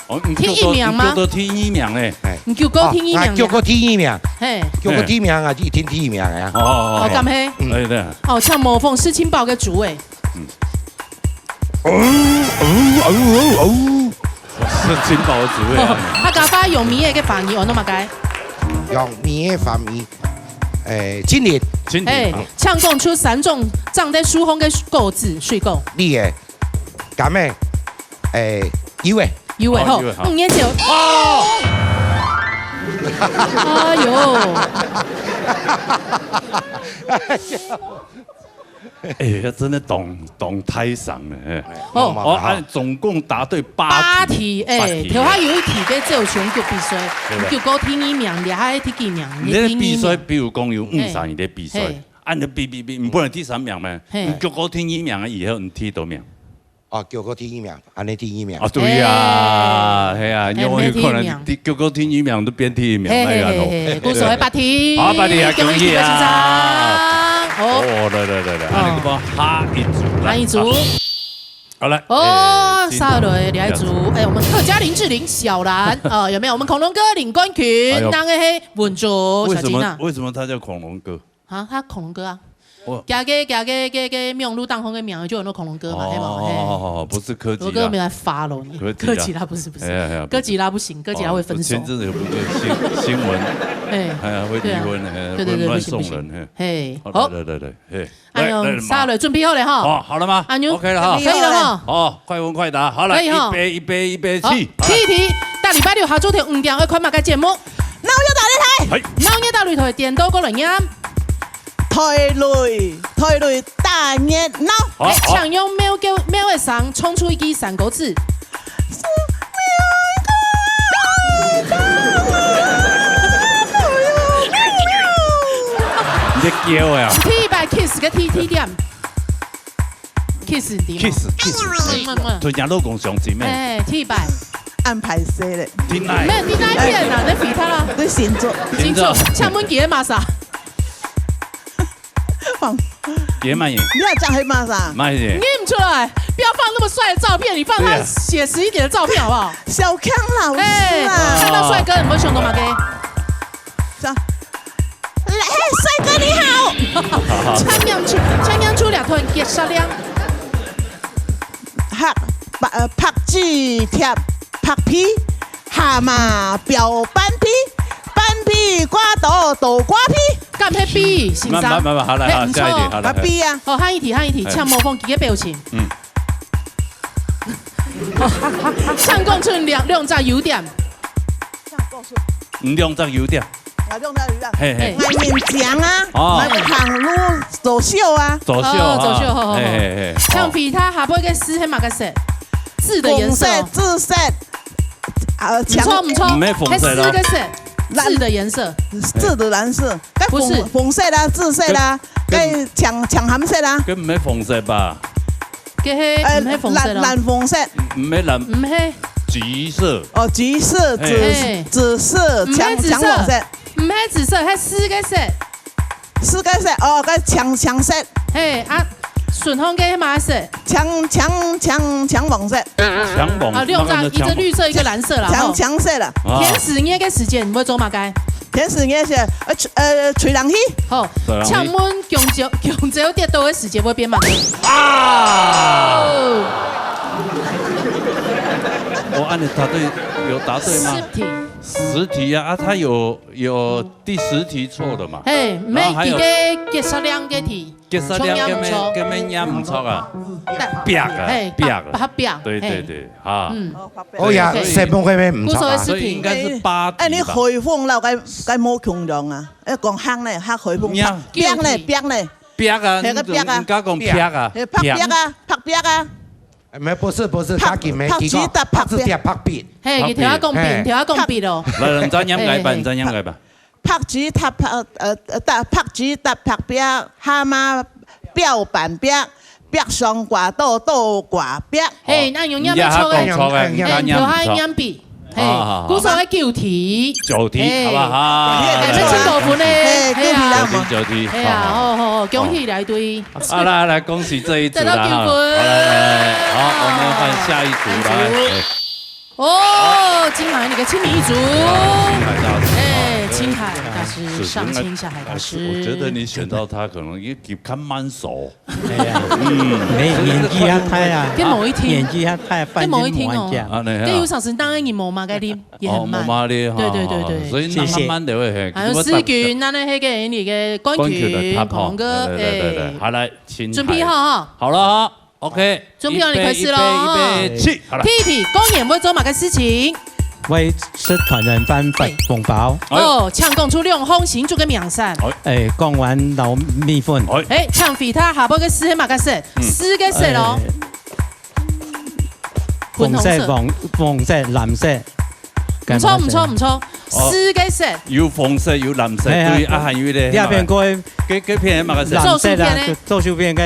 哦，你叫過，第一名嗎？你叫過第一名咧。哎。你叫過第一名咧？啊，啊，叫過第一名。嘿。叫過第一名啊，一定第一名啊。哦，哦，哦，哦。哦，敢係？嗯。哎，對啊。哦，像模仿世青寶个主委。嗯。哦，哦，哦，哦。是金包子味啊。客家話用米个个翻譯，安到麼个？用米个翻譯，誒，青年。青年。哎，請講出三種長在樹項个果子、水果。李个，柑个，誒，柚个。柚个吼，哦，柚个，好。五年級。哦。哎呦。 哎呀，真的當，當大聲了，嘿。哦。哦，啊，總共答對八題。八題，哎，八題。頭下有一題个走全國比賽，對吧？你結果第二名，你還第幾名？你這个比賽，你第二名。比如講有五十人个比賽，嘿。啊，你比，比，比，你不能第三名咩？嘿。你結果第二名以後，你第幾名？ 哦，結果第一名，安尼第一名。哦，對啊，嘿。嘿啊，因為有可能第一名。第，結果第一名都變第一名，嘿，那個咯。嘿，嘿，嘿，鼓手的八題，好，八題啊，恭喜啊！恭喜大家，先生。哦。哦，來，來，來，來，哦。安尼講下一組，來，下一組。好，來，哦，哎，下來這一組，哎，我們客家林志玲小蘭，哦，有沒有？我們恐龍哥林冠群，哎呦。那個嘿，文卓，為什麼，小金啊。為什麼他叫恐龍哥？ 啊，他恐龍哥啊。哦。加个，加个，个，个網路當中个名就有那恐龍哥嘛，哦，嘿嘛，嘿。哦，哦，哦，不是哥吉拉。我哥沒來發了你。哥吉拉。哥吉拉不是，不是。哎呀，哎呀，不是。哥吉拉不行，哥吉拉會分手。哦，前陣子有不是新，新聞，哎。哎呀，會離婚，對啊。哎，對，對，對，不行，不行。會亂送人，嘿。嘿，好，好。來，來，來，來，嘿。哎呦，來，來，下來，準備好了哈。哦，好了嗎？阿牛，OK了哈。可以了哈。哦，快問快答，好了，可以哈。預備，預備，預備，好，起。第一題，大禮拜六下晝頭五點愛看麼个節目？鬧熱大擂台。嘿。鬧熱大擂台，顛倒過來唸。 台雷，台雷打熱鬧。好，哎，好。請用貓叫，貓个聲唱出一句三個字。你在叫呀？第一擺kiss个第，第一點。Kiss你知無？Kiss，kiss。嗯，嗯，嗯。對人老公上親咩？哎，第一擺。安排誰嘞？天哪。沒有，你哪一片啊？你回答啦。你星座。星座。請問佢个麼儕？ 放。別滿意。你要講黑馬啥？滿意。認出來，不要放那麼帥的照片，你放他寫實一點的照片好不好？對啊。小康老師啊。哎，看到帥哥，你會想到麼个？啥？來，嘿，帥哥你好。請念出，請念出兩段解釋量。哈，白，呃，白紙貼白皮，蛤蟆標斑皮，斑皮掛到倒掛皮。 敢係B，先生？慢，慢，慢，慢，好，來，好，嘿，毋錯。下一題，好，來，啊，B啊。好，下一題，下一題，嘿。請模仿佢个表情。嗯。請講出兩，兩隻優點。嗯，兩隻優點。啊，兩隻優點。嘿，嘿。嘿。愛面講啊，哦。愛行路走秀啊。走秀啊。哦，走秀，好，好，好。嘿，嘿，嘿。請回答下背个字係麼个色？字的顏色哦。紅色、紫色，啊，毋錯，毋錯。毋係紅色咯。係四個色，藍。字的顏色。紫的藍色。 該紅，不是。紅色啦，紫色啦，該，該青，青藍色啦。該毋係紅色吧？該係，呃，毋係紅色咯。藍，藍紅色。毋係藍。毋係。橘色。哦，橘色，紫，嘿。紫色，青，毋係紫色，青黃色。毋係紫色，係四個色。四個色，哦，該青，青色。嘿，啊，順風个係麼色？青，青，青，青黃色。青黃，啊，兩隻，那個青黃。一隻綠色，一個藍色啦，青，吼。青色啦。啊。天時熱个時間，你會做麼个？ 天時熱時，呃，吹，呃，吹冷氣。好，吹冷氣。請問弓蕉，弓蕉跌倒个時節會變麼个？啊！哦。我按你答對，有答對嗎？十題。十題啊，啊，他有，有第十題錯的嘛。嘿，然後還有，毋係，佢个解釋兩个題。 結束了，重要毋錯。根本，根本也毋錯啊。但，壁啊，嘿，壁啊。白，白壁，對，嘿。對，對，哈。嗯。哦呀，嘿。節目會毋會毋錯啊？所以應該是八題吧。哎，哎，你海風了，該，該無共樣啊。哎，講行呢，行海風，呀。壁呢，壁呢。壁啊，那個壁啊。你，你敢講壁啊？哎，白壁啊，白壁啊。哎，沒，不是，不是，白，他給沒提過，白紙貼白壁。白紙貼白壁。嘿，你聽我講壁，嘿。聽我講壁哦。來，你再念一擺，嘿，嘿。你再念一擺。 白紙貼白，呃，呃，白紙貼白壁，蛤蟆標斑壁，壁上掛倒倒掛壁。嘿，那有念錯个。你也講錯个，嘿，你也念毋著。頭下念B，嘿，好，好，好。鼓手个九題。九題，嘿。好不好？哎，要請高分呢。嘿，嘿啊。九題，九題，嘿啊，好，好。好，好，好，恭喜來對。好，來，來，恭喜這一組啦，得到九分。哈。好，來，來，來，好，我們換下一組，來。下一組。哎。 哦，金馬你个親民一族。哇，金馬大組。哎，青海大师，是，上青下海大师。那，呃，是，我觉得你选到他，可能也，也看慢熟。哎呀，嗯，没，年纪也大啊，跟某一天，年纪也大，跟某一天哦，半斤半两。啊，那样啊。跟有上次当然你没嘛，该你也很慢。哦，没嘛的哈，对对对对。所以那慢慢的会，嘿，好，给我打，世军，那那那个你的冠军，冠军的top哈。彭哥，对对对对，哎。好，来，青海。准备好哈。好了哈。 OK，准备好，你开始咯。预备，预备，起，好了。弟弟，过年会做么个事情？会食团圆饭，发红包。哎。哦，请讲出两項新竹个名產。哎。哎，讲完老米粉。哎。哎，请回答下背个字係麼个色？嗯。四个色咯。哎。粉紅色、粉红色、黃，黃色、藍色。毋錯，毋錯，毋錯。哦。四个色。有紅色，有藍色，哎呀，對，啊，還有咧，這片个，這，這片係麼个色？藍色啦，做薯片呢？做，做薯片个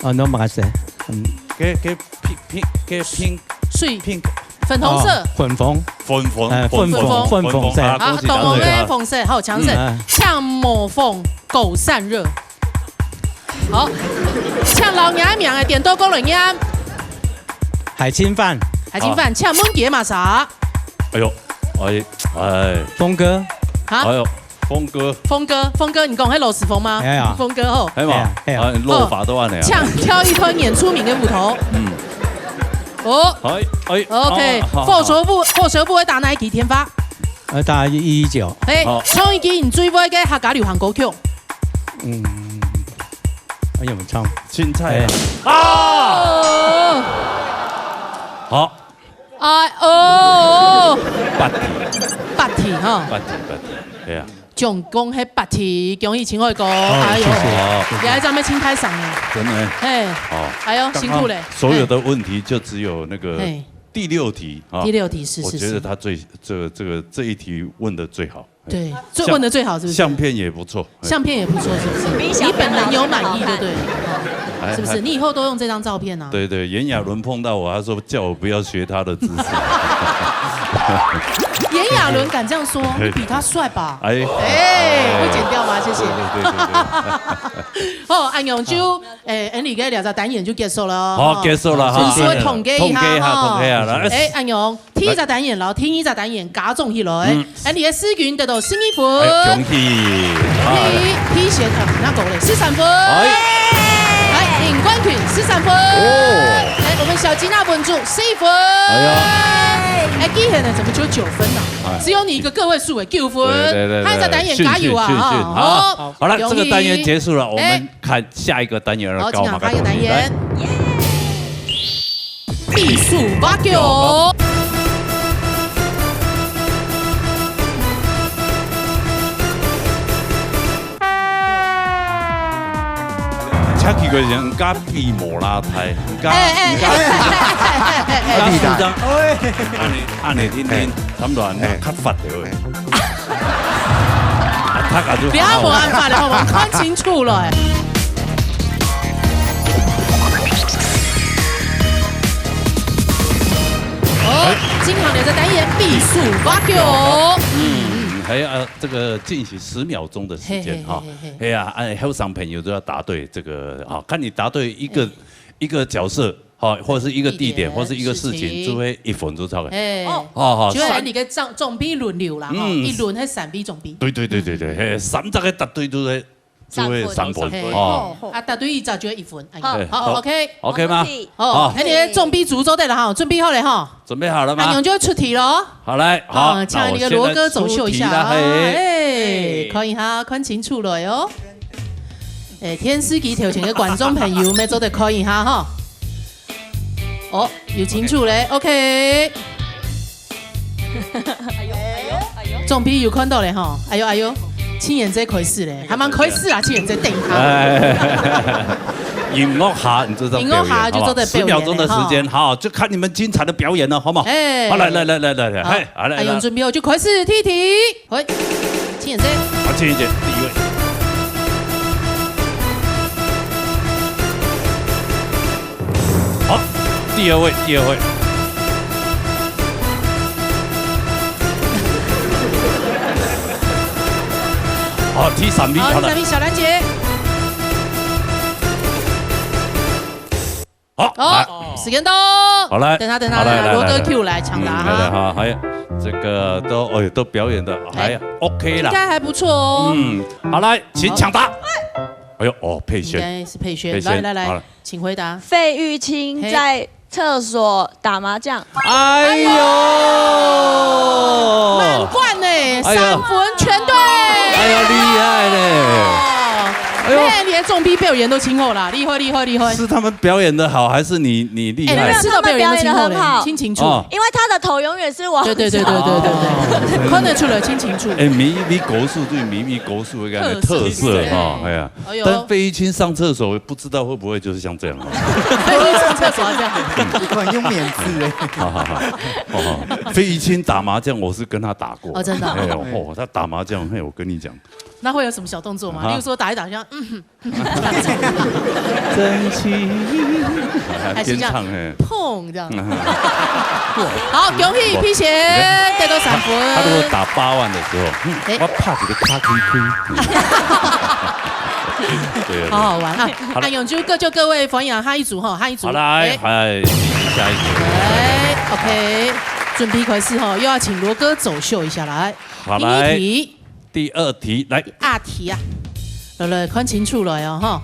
哦，那麼个色，嗯。該，該pink，pink，該pink，水。Pink。粉紅色。哦，粉紅。粉紅，哎，粉紅，粉紅，粉紅色。啊，好，恭喜答對。好，紅紅个紅色，好，強勢。嗯。請模仿狗散熱。好，請老娘个名个顛倒過來唸。海青飯。海青飯，好。請問佢麼儕？哎喲，哎，哎。峰哥。哈？哎喲。 峰哥。峰哥，峰哥，你講係羅時峰嗎？哎呀。峰哥吼。係嘛？哎呀，哎呀。啊，落法都恁樣啊。請挑一團原住民个舞頭。嗯。哦。哎，哎，OK，哦，好，好。火車舞，火車舞會打哪一支電話？呃，打一一九。哎，好。唱一支你最愛个客家流行歌曲。嗯，哎，有沒有唱？青菜啊。哎。啊！哦。好。 哎，哦。八題。八題哈。八題，八題，對啊。總共係八題，恭喜清海哥。哦，哎喲，謝謝，哦。謝謝。你還在那邊清開嗓呢。真的。嘿。哦。哎喲，辛苦了。剛剛所有的問題就只有那個嘿。第六題啊，第六題，是，是，我覺得他最，是。這個，這個，這一題問得最好。 對，最，問得最好，是不是？相片也不錯。相片也不錯，是不是？你本人有滿意就對了，哎，哦，是不是？哎。你以後都用這張照片啊？對，對，炎亞綸碰到我，他說叫我不要學他的姿勢。炎亞綸敢這樣說，你比他帥吧？哎。哎，會剪掉嗎？謝謝。對，對，對，對，對。好，恁樣就，好。哎，恁樣个兩隻單元就結束了哦。好，結束了哈。所以說統計一下哈。統計一下，統計一下，來。哎，恁樣 第一隻單元摎第二隻單元加總起來，嗯。恁樣个世軍得到十二分。哎，恭喜。恭喜。第一選，啊，那夠了，十三分。哎。哎，領冠軍十三分。哦。哎，我們小雞那分組十一分。哎呀。哎，既然呢，怎麼只有九分呢？哎。只有你一個個位數哎，九分。對，對，對，對。下一隻單元加油啊，哈。好，好了，恭喜。這個單元結束了，我們哎。 看下一個單元了，好，搞嘛，請下一個單元。來。秘書挖角。請幾個人家比無啦台，家，哎，哎，家，哎，哎，哎，哎，家市長，哎。恁樣，恁樣，天天，哎。差不多，哎。較發的。哎。 啊，他感覺你也無辦法了，我們看清楚了，哎。哦，哎。今天的這單元秘書挖角。嗯，還有，呃，這個進行十秒鐘的時間哈。嘿，嘿，嘿，嘿，嘿。哎呀，哎，後生朋友都要答對這個，啊，看你答對一個，哎。一個角色， 好，或是一個地點，地點，或是一個事情，事情。就會一分就著了。哎。哦。哦，好，就會三，你个總，總比輪流啦，吼，嗯。一輪係三比總比。對，對，對，對，對，嘿，三隻个答對就會，就會三分，三分。嘿，哦。啊，答對一隻就會一分，哎。好，好，好。OK。OK嗎？好，好。哎，你个總比組做得了哈，準備好了哈。準備好了嗎？阿勇就出題咯。好，來，好，啊，請你个羅哥走秀一下哈。那我現在出題了，嘿。哎，看一下，看清楚了喲。 哎，電視機頭前个觀眾朋友，乜做得看一下吼。哦，有清楚咧，OK。哎喲，哎喲，哎喲。總比有看到咧吼，哎喲，哎喲，青眼姐開始咧，還蠻開始啊，青眼姐等一下。哎，音樂下，你就知道表演，音樂下就做得表演咧，好不好？十秒鐘的時間，吼。好，就看你們精彩的表演了，好不好？哎。好，來，來，來，來，來，好，嘿，好，來，來。阿勇準備好就開始，第一題。 喂，青眼姐。好，青眼姐，第一位。好，第二位，第二位。好，第三名，好，好了。第三名，小蘭姐。好，哦，來。時間到。好，來。等下，等下，好，來，等下，來，來，羅哥來。Q來搶答哈。嗯，來，來，好，好。这个都，哎，都表演得还哎，OK啦。应该还不错哦。嗯，好，来，请抢答。哎呦，哦，佩萱，应该是佩萱。佩萱，来，来，来，好了。请回答。费玉清嘿。在厕所打麻将。哎呦！满贯呢，哎呀。三分全对。哎呀，厉害呢。哎呦。哎，你的中逼表演都清楚啦，厉害，厉害，厉害。是他们表演得好，还是你，你厉害？哎，你们吃到表演都清楚嘞，因为他们表演得很好。清清楚。哦。因为他的头永远是往对，对，对，对，对，对，对，哦。看得出来，清清楚。哎，每一位歌手都有每一位歌手个特色哈，特色。哎呀。哎呦。但费玉清上厕所，不知道会不会就是像这样哈。费玉清上厕所要这样。你看用免治哎。好，好，好，好，好。费玉清打麻将，我是跟他打过。哦，真的哦。哎呦，哦，他打麻将，嘿，我跟你讲。那会有什么小动作吗？啊。例如说打一打，像，嗯，真情。还是这样，边唱，嘿。砰，这样。好，恭喜佩萱，你看，得到三分。他如果打八万的时候，嗯，哎。我拍一个卡金亏。对，对，对。好好玩啊。好了。哎，永珠，各就各位，欢迎下一组哈，下一组。好，来，哎。嗨，下一组。哎，OK，准备开始哈，又要请罗哥走秀一下，来。好，来。第一题。 第二题，来。第二题啊，来，来，看清楚来哦，哈。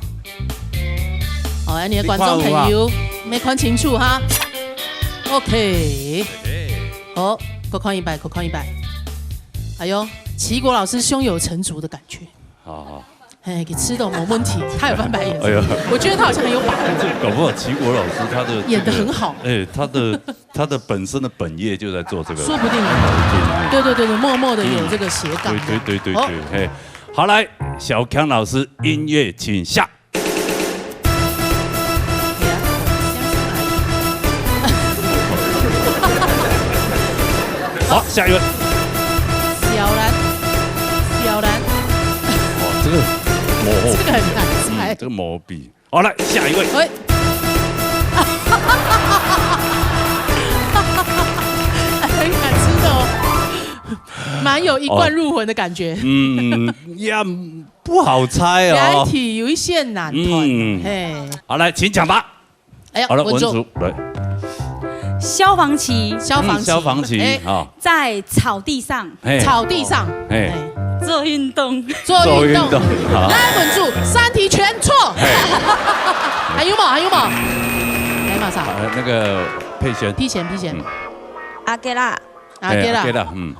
哦，你的观众朋友，你看有啊？没看清楚哈。OK。好，再看一摆，再看一摆。哎呦，齐国老师胸有成竹的感觉。好，好。哎，给吃的没问题，他有翻白眼。哎呦。我觉得他好像很有把握。搞不好齐国老师他的这个，演得很好。哎，他的 他的本身的本业就在做这个。说不定。对，对，对，对，默默地有这个斜杠。嗯。对，对，对，对，哦。对，嘿。好，来，小强老师，音乐请下。好，下一位。小兰，小兰。哇，这个模糊。这个很难猜。嗯，这个模糊。 好，来，下一位。喂。很敢吃的哦，蛮有一贯入魂的感觉。哦。嗯，也不好猜哦。下一题有一些难猜，嗯。嘿。好，来，请抢答。哎呀，好了，稳住。文竹，来。消防旗。消防旗。嗯，消防旗，哎，好。在草地上。 嘿。草地上。嘿。哎。做运动。做运动。做运动，好。来，稳住，三题全错。嘿。还有吗？还有吗？哎，马上。呃，那个佩萱。佩萱，佩萱。嗯。阿给拉。阿给拉。哎，阿给拉，嗯。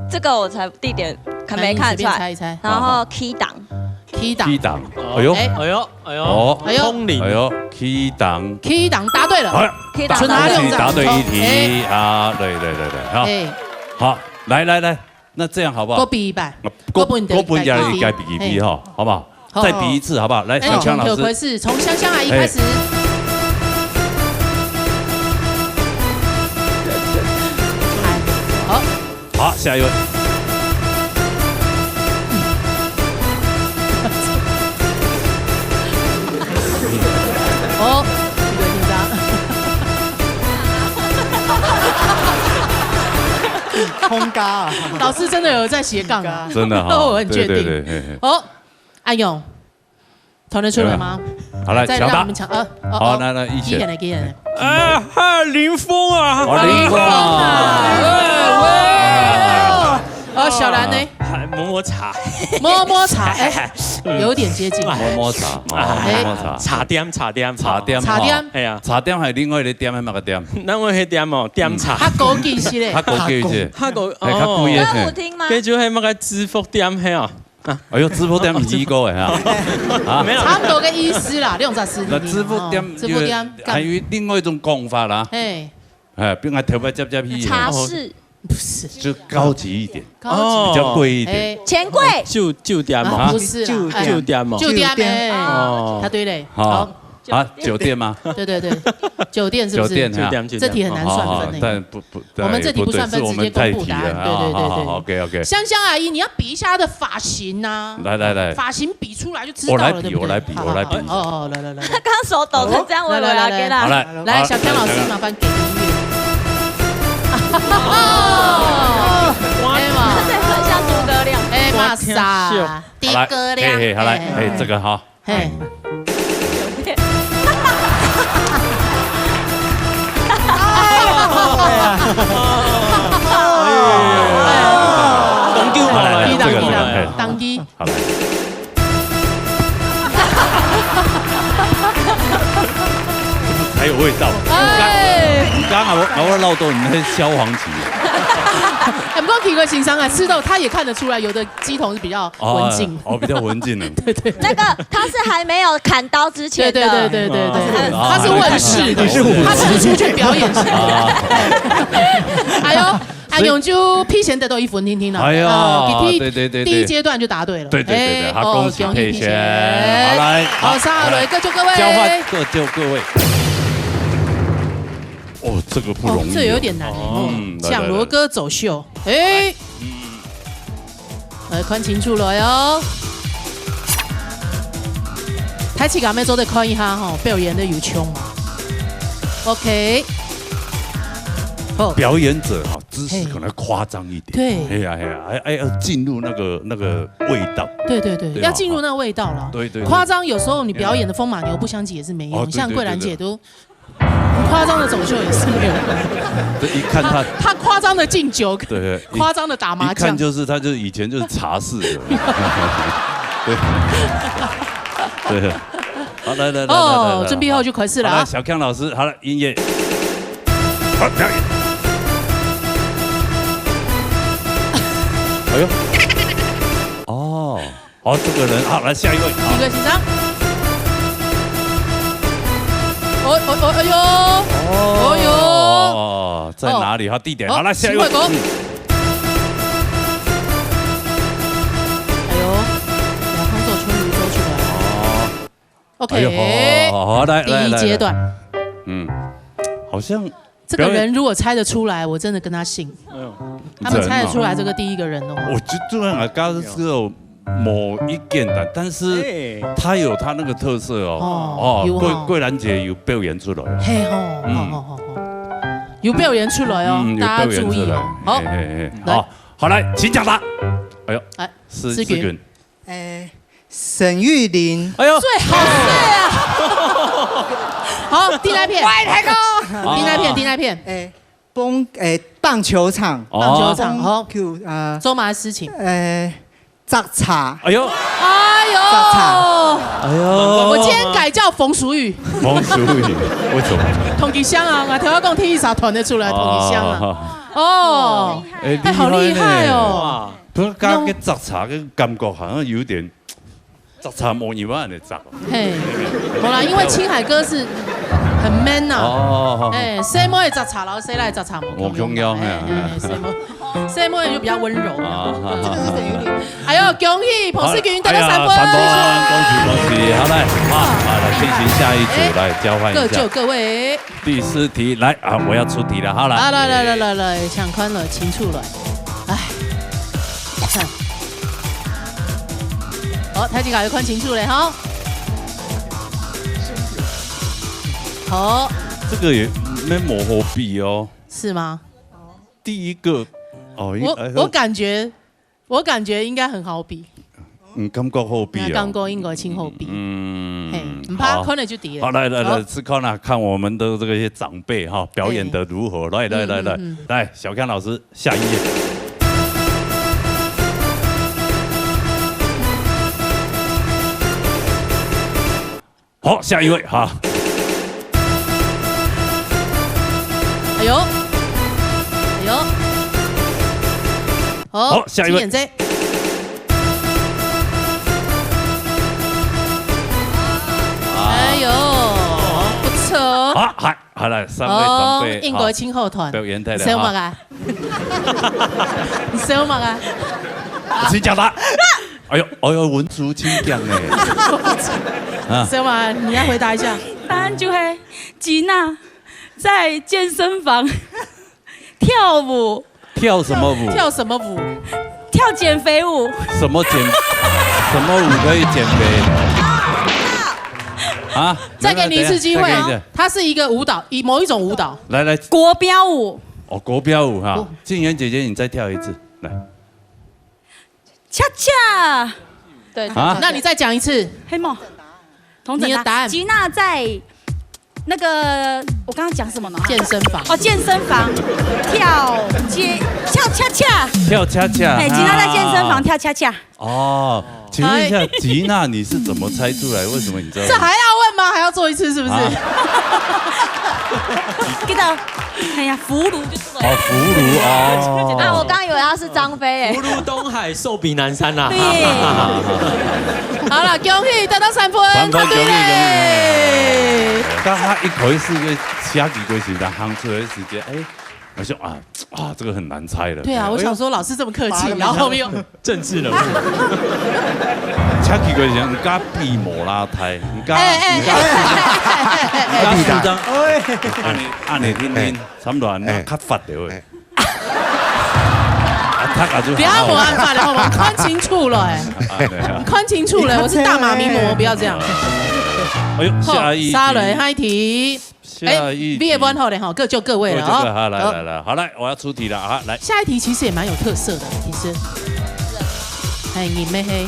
这个我才地点还没看出来。哎，你随便猜一猜。然后key档。好，好。Key档。Key档。哎呦。哎。哎呦，哎呦，哦。哎呦。通灵。哎呦，key档。Key档答对了。好了，key档答对。答对一题，哎。啊，对，对，对，对，好。哎。好，来，来，来，那这样好不好？我比一摆。啊，我，我分你一个我分你一个比比，比比，嘿。好不好？好。再比一次，好不好？来，哎，小强老师。从头开始，从香香阿姨开始。哎。好。 好，下一位。哦，有点紧张。通咖啊。老师真的有在斜杠啊。通咖。真的哈，我很确定。对，对，对，嘿，嘿。哦，阿勇， 看得出来吗？哎呀，好，来，再让我们抢答。抢，呃，哦，好，哦，来，来，一起。一人来，一人来。啊，哈，林峰啊。哦，林峰啊。哎，喂。哦，小兰呢？啊，还摸摸茶。摸摸茶，哎，有点接近。摸摸茶，哦，哎。摸摸茶。茶店，茶店。茶店，茶店。哦。哎呀。茶店还有另外一个店，还有哪个店？另外一个店哦，店茶。嗯。較高級一些嘞。較高级一些。較高，哎，較贵的，哦。嘿。歌舞厅吗？該就係那個制服店，係啊。 哎喲，制服店毋係个哈。啊？沒有。差不多个意思啦，兩隻字。那制服店，哦，制服店，還有另外一種講法啦。嘿。哎，比如頭擺接接去。茶室。不是。就高級一點。高級。哦。比較貴一點。哎。錢櫃。酒，酒店嘛。啊，不是啦，酒，哎，酒店嘛。酒店，酒店。哎。哦。答對咧。好。好。 啊，酒店嗎？對，對，對，酒店是不是？酒店，哈。酒店，酒店。這題很難算分的。好，好，但不，不，我們這題不算分，哎，不對，直接公布答案。是我們太題了。對，對，對，對。好，好，好，OK，OK。香香阿姨，你要比一下她的髮型啊。來，來，來。髮型比出來就知道了，我來比，對不對？我來比，好，好，我來比一下。好，哦，哦，來，來，來，來。她剛剛手抖成這樣，好，來，來，來，來。我來，我來，好，來。來，好，小強老師，來，來。麻煩給音樂。哦，哎嘛。這很像諸葛亮。哎，瑪莎，好，來。諸葛亮，嘿，嘿，好，來，哎。哎，這個哈。 嘿。好，来。才有味道。哎。刚刚我，我老豆，你那消黄芪。哎，不过奇怪，先生啊，吃到他也看得出来，有的鸡头是比较文静。哦，哦，比较文静的。对对对。那个，他是还没有砍刀之前的。对对对对对对。哦。他是问世的，你是武士。他不是出去表演型的。哦。哎呦， 阿勇就提前得到一分，听听啊。哎呀，啊，第，对对对对。第一阶段就答对了。对对对对，哎，好，哦，恭喜提前。提前。好，来，好，好，上来，来，各就各位。交换，各就各位。哦，这个不容易哦。哦，这有点难哦。嗯，来，抢锣歌走秀。哎。来，嗯。来，看清楚了哟。大家做得看一下吼，表演的有像吗？OK。好。表演者哈， 姿势可能夸张一点。嘿。哎呀，哎呀，哎，哎，要进入那个，那个味道。对对对，对吧？要进入那个味道了。对对对。夸张有时候你表演得风马牛不相及也是没用，哦，对对对对。像桂瀾姐都很夸张的走秀也是没有用。这一看她，她，她夸张的敬酒，对，一，夸张的打麻将。一看就是，她就是以前就是茶室的。对。对。好，来，来，来，哦，来，来，准备好就开始了啊。好，来，小康老师，好了，音乐。 好，表演。哎呦。哦，好，这个人，好，来，下一位。好。一个紧张。哦，哦，哦，哎呦。哦。哎呦。哦，在哪里？好，地点。好，来，下一位。请快攻。嗯。哎呦，两方手全部都出来了。哦。 OK。哎呦，好，好，好，来，来，来，来。第一阶段。嗯，好像这个人如果猜得出来，我真的跟他姓。哎呦。他们猜得出来这个第一个人的话。我就，就让大家是有某一件的，但是哎。他有他那个特色哦。哦，哦，有哦。桂，桂瀾姐有表演出来。嘿吼，嗯。好，好，好，好。有表演出来哦，嗯，有表演出来。大家注意哦。好，嘿，嘿，嘿。来。好，好，来，请抢答。哎呦，来，思君。思君。 哎，沈玉琳。哎呦。最好是啊。好，第哪片？喂，大哥。第哪片？第哪片？哎，棒，哎，棒球场。哦。棒球场，好。球，呃，做嘛事情？哎，摘茶。哎呦。哎呦。摘茶。哎呦。我今天改叫冯淑玉。冯淑玉，为什么？同佢姓啊，我头先讲天一茶团得出来，同佢姓啊。哦。哦。哎，哎，好厉害哦。厉害呢。哇。不是，刚刚跟摘茶跟感觉好像有点 摘茶無你話的摘。嘿，無啦，因為青海哥是很man吶。哦。哎，細妹摘茶，然後誰來摘茶無共樣嘛。無共樣，嘿啊。嘿，嘿，細妹，細妹就比較溫柔。啊，哈，哈，哈。哎呦，恭喜彭世群得到三分。哎呀，三分，恭喜，恭喜。好，來，啊，啊，來進行下一組，哎，來交換一下。各就各位。第四題，來，啊，我要出題了，好，來。啊，來，來，來，來，來，搶看了，請出來。哎。 好，大家有看清楚咧，哈。好。這個也沒麼好比哦。是嗎？第一個，哦，應，我，哎，我感覺，我感覺應該很好比。嗯，感覺好比哦。那感覺應該盡好比。嗯，嘿，毋怕，好。可能就對了。好，來，來，來，好。試看啊，看我們的這個一些長輩哈，表演得如何？來，來，來，來，嗯，嗯，嗯。來，小康老師。 下一頁。好，下一位哈。哎呦，哎呦，好，好，下一位。請演这。哎呦，不錯哦。好，嗨。 好，來，三位長輩，哦，應該盡好團。好，表演台了哈。笑麼个？你笑麼个？請搶答。哎呦，哎呦，文竹清講呢。啊。笑麼个？你要回答一下。答案就係Gina在健身房跳舞。 跳什麼舞？跳什麼舞？跳減肥舞。什麼減，什麼舞可以減肥？啊？再給你一次機會哦。再給你一次。它是一个舞蹈，以某一种舞蹈。來，來。國標舞。哦，國標舞哈。國，靜妍姐姐，你再跳一次，來。恰恰。對，啊？那你再讲一次。黑帽。同整答案。你的答案。吉娜在那个我刚刚讲什么呢？健身房。哦，健身房跳街跳恰恰。跳恰恰。哎，吉娜在健身房跳恰恰。哦，请问一下，吉娜，你是怎么猜出来？为什么你知道？这还要问吗？还要做一次是不是？啊给他，哎呀，俘虏就是哦，俘虏哦。啊，我刚以为他是张飞哎福。如东海，寿比南山呐。对。好了，恭喜得到三分，三分答对嘞。刚他一开始个下几个时间行出来的时间，哎，我说啊啊，这个很难猜了。对啊，我想说老师这么客气，然后后面又政治人物。下几个时间，你跟比摩拉胎，你跟哎哎你跟哎你跟四张，按你按你听听，差不多，那较发的喂。啊，他感觉不要没办法了，我们看清楚了哎，啊，对啊。看清楚了，我是大马名模，不要这样。哎呦，下一题好，下来下一题。下一题。你也问好了哈，各就各位了各就各哦。好，来来来，好来，我要出题了啊，来。下一题其实也蛮有特色的，其实，哎，你妹黑，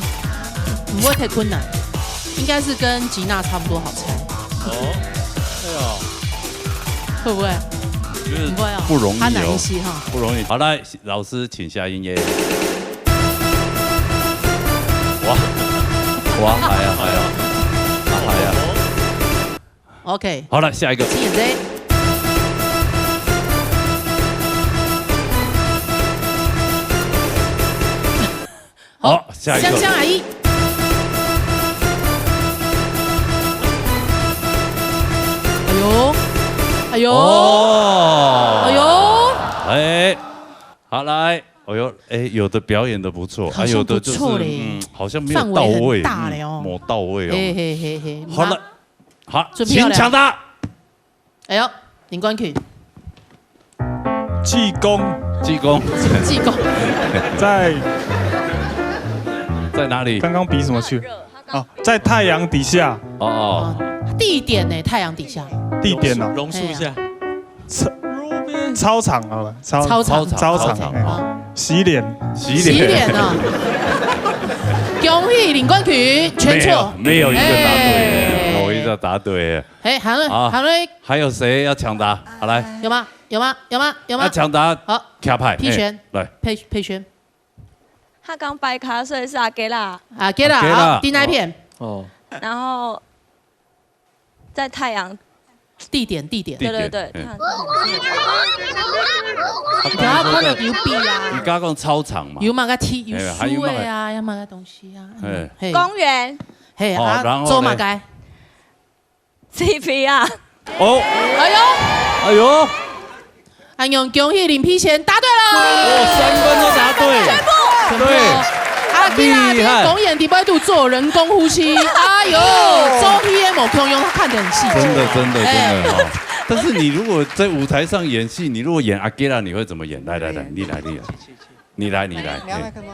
不会太困难，应该是跟吉娜差不多好猜，哦，哎呦，会不会？就是不会哦，不容易哦，他难一些哈。不容易。好，来，老师请下音乐。哇哇，嗨呀嗨呀，啊嗨呀！ OK，好了，下一个。请演这。好，下一个。香香阿姨。哎呦，哎呦，哦，哎呦，哎，好来，哎呦，哎，有的表演的不错，好像啊，有的就是不错嘞嗯，好像没有到位，范围很大嘞哦嗯，没到位哦。嘿嘿嘿嘿，好了，好，准备好了请抢答。哎呦，林冠群，济公济公济公，在在哪里？刚刚比什么去？哦，在太阳底下哦哦，地点呢？太阳底下，地点哦，榕树下。操操场好了，操操场操场操场操场哦，洗脸，洗洗脸。脸哦。恭喜林冠群，全错。没有没有一个答对，哎我一个答对。哎，好了，好好了，还有谁要抢答？好来，有吗？有吗？有吗？有吗要？抢答，好，卡牌佩璇，嘿来，佩佩璇，他刚掰卡，所以是阿给啦。啊，给了，给了好，第哪一片？哦，然后在太阳，地点地点，地对对对，点太阳然后看到有笔啊你，刚刚讲操场嘛，有么个题，有哎还有书的啊，么个有么个东西啊，哎嘿，哦然后呢做么个？ C P R， 哦，哎呦，哎呦，哎呦，恭喜林佩璇答对了，哦，三分都答对，全部对，啊，厉害公演底背肚做人工呼吸，哎呦，周一也某共用，他看得很细致。真的真的真哎的哈。但是你如果在舞台上演戏，你如果演阿基拉，你会怎么演？来来来，你来你来，你来你来，你要麦克风。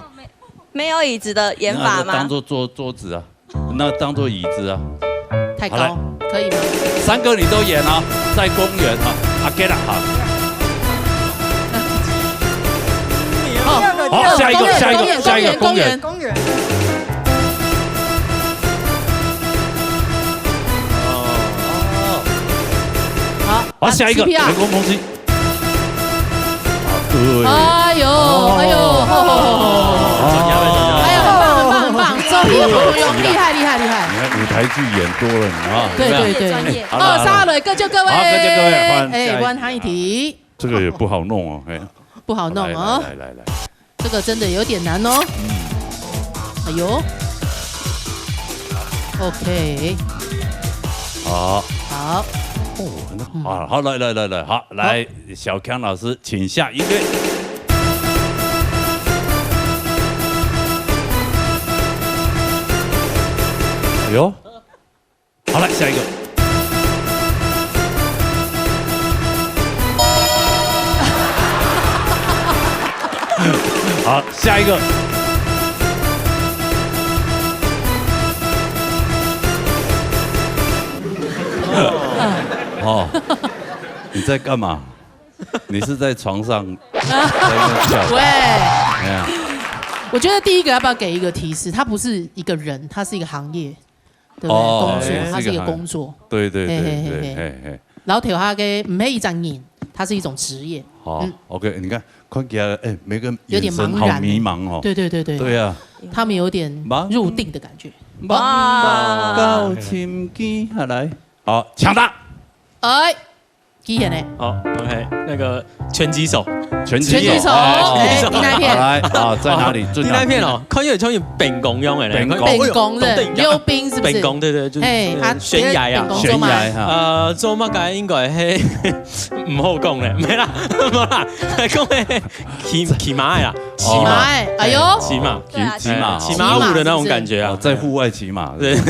没有椅子的演法吗那当？做桌桌子啊，那当做椅子啊。太好来高，可以吗？三个你都演啊，在公园啊，阿基拉好。好，好，下一个公园下一个公园下一个公园公园公园。好，好，下一个 C P R 人工呼吸。啊，对。哎呦，哎呦，吼吼吼吼吼。哦哎呦，很棒，很棒，很棒，周一也某共用，厉害，厉害，厉害。你看舞台剧演多了，你啊。对有没有对对，专业好了好了二杀了，各就各位，好各就各位换下一哎，题换下一题，这个也不好弄哦，哎，不好弄哦，来来来来来，这个真的有点难哦。哎呦，OK，好，好，哦，很好，好，来来来来，好，来，小康老师，请下音乐。哎呦，好，来下一个。好，下一个。哦，你在干嘛？你是在床上在那边跳？喂，哎呀，我觉得第一个要不要给一个提示？它不是一个人，它是一个行业。對不對？哦，工作，哎，它是一個工作。這個還，對，對，對，嘿，嘿，嘿，嘿。嘿，嘿。然後頭下个毋係一隻人，它是一種職業。好，嗯。OK，你看，看起來，哎，每個人眼神好迷茫哦。有點茫然。對，對，對，對。對啊。他們有點入定的感覺。茫，茫到深更，好，來。好，搶答。哎。 機缘呢？好，OK，那個拳擊手。拳擊手。拳擊手，哎，哎，你哪一片？好，來，啊，在哪裡？哦，在哪裡？你哪一片哦？看起來像有辦公樣的呢。辦公。辦公的，看，哦喲，溜冰是不是？辦公，對，對，就是，嘿，啊，呃，懸崖啊。辦公做麼个？懸崖哈。呃，做麼个應該係，毋好講咧，無啦，無啦，講咧，騎，騎馬的啦。 騎馬欸，哎喲。騎馬。對啊，騎，騎馬，騎馬舞的那種感覺啊。哦，在戶外騎馬。對。啊。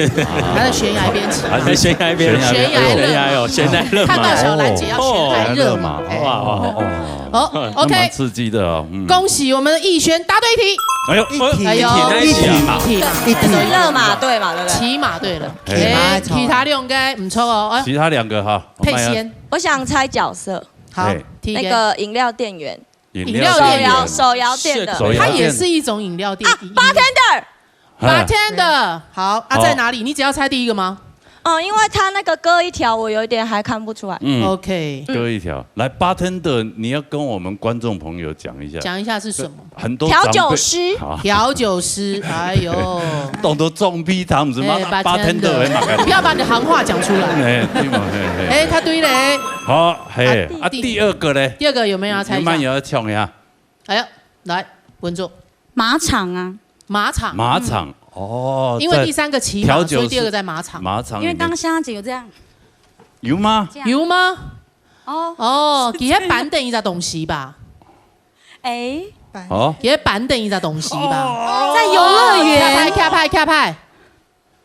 他在懸崖邊騎馬。還是懸崖邊。懸崖邊。懸崖勒馬。懸崖哦，懸崖勒馬。看到小蘭姐要懸崖勒馬。哦。哇，哇，哇。好，那蠻刺激的哦，嗯。OK。恭喜我們的逸軒答對一題。哎呦，一題，哎呦，一題，一題嘛，一題嘛。一题勒馬，對嘛，對不對？騎馬，對了。哎，哎，其他兩個不錯哦，哎。其他兩個哈，我們要，佩仙。我想猜角色。好，嘿。第一個。那個飲料店員。 飲料店員。飲料店員。手搖，手搖店的。手搖店。它也是一種飲料店。啊，bartender。哎。Bartender，好，啊，好。在哪裡？你只要猜第一個嗎？哦，因為他那個歌一條，我有一點還看不出來。嗯。OK。歌一條。來，bartender，你要跟我們觀眾朋友講一下。講一下是什麼？很多長輩，調酒師。好。調酒師，哎呦。當作裝逼糖，毋係嘛？哎，bartender。Bartender，哎，嘛，不要把你的行話講出來。哎，對嘛，嘿，嘿。哎，他對咧。好，嘿，啊，啊，第，第二個咧？第二個有沒有要猜一下？有沒有要搶一下？ 哎呀，來，文竹。馬場啊。馬場。馬場，嗯。哦，因為第三個騎馬，在調酒師，所以第二個在馬場。馬場裡面。因為剛剛香香姐有這樣。有嗎？這樣。有嗎？哦。哦，佢係板凳一隻東西吧？哎。哦。佢係板凳一隻東西吧？哦。在遊樂園。卡牌，卡牌，卡牌。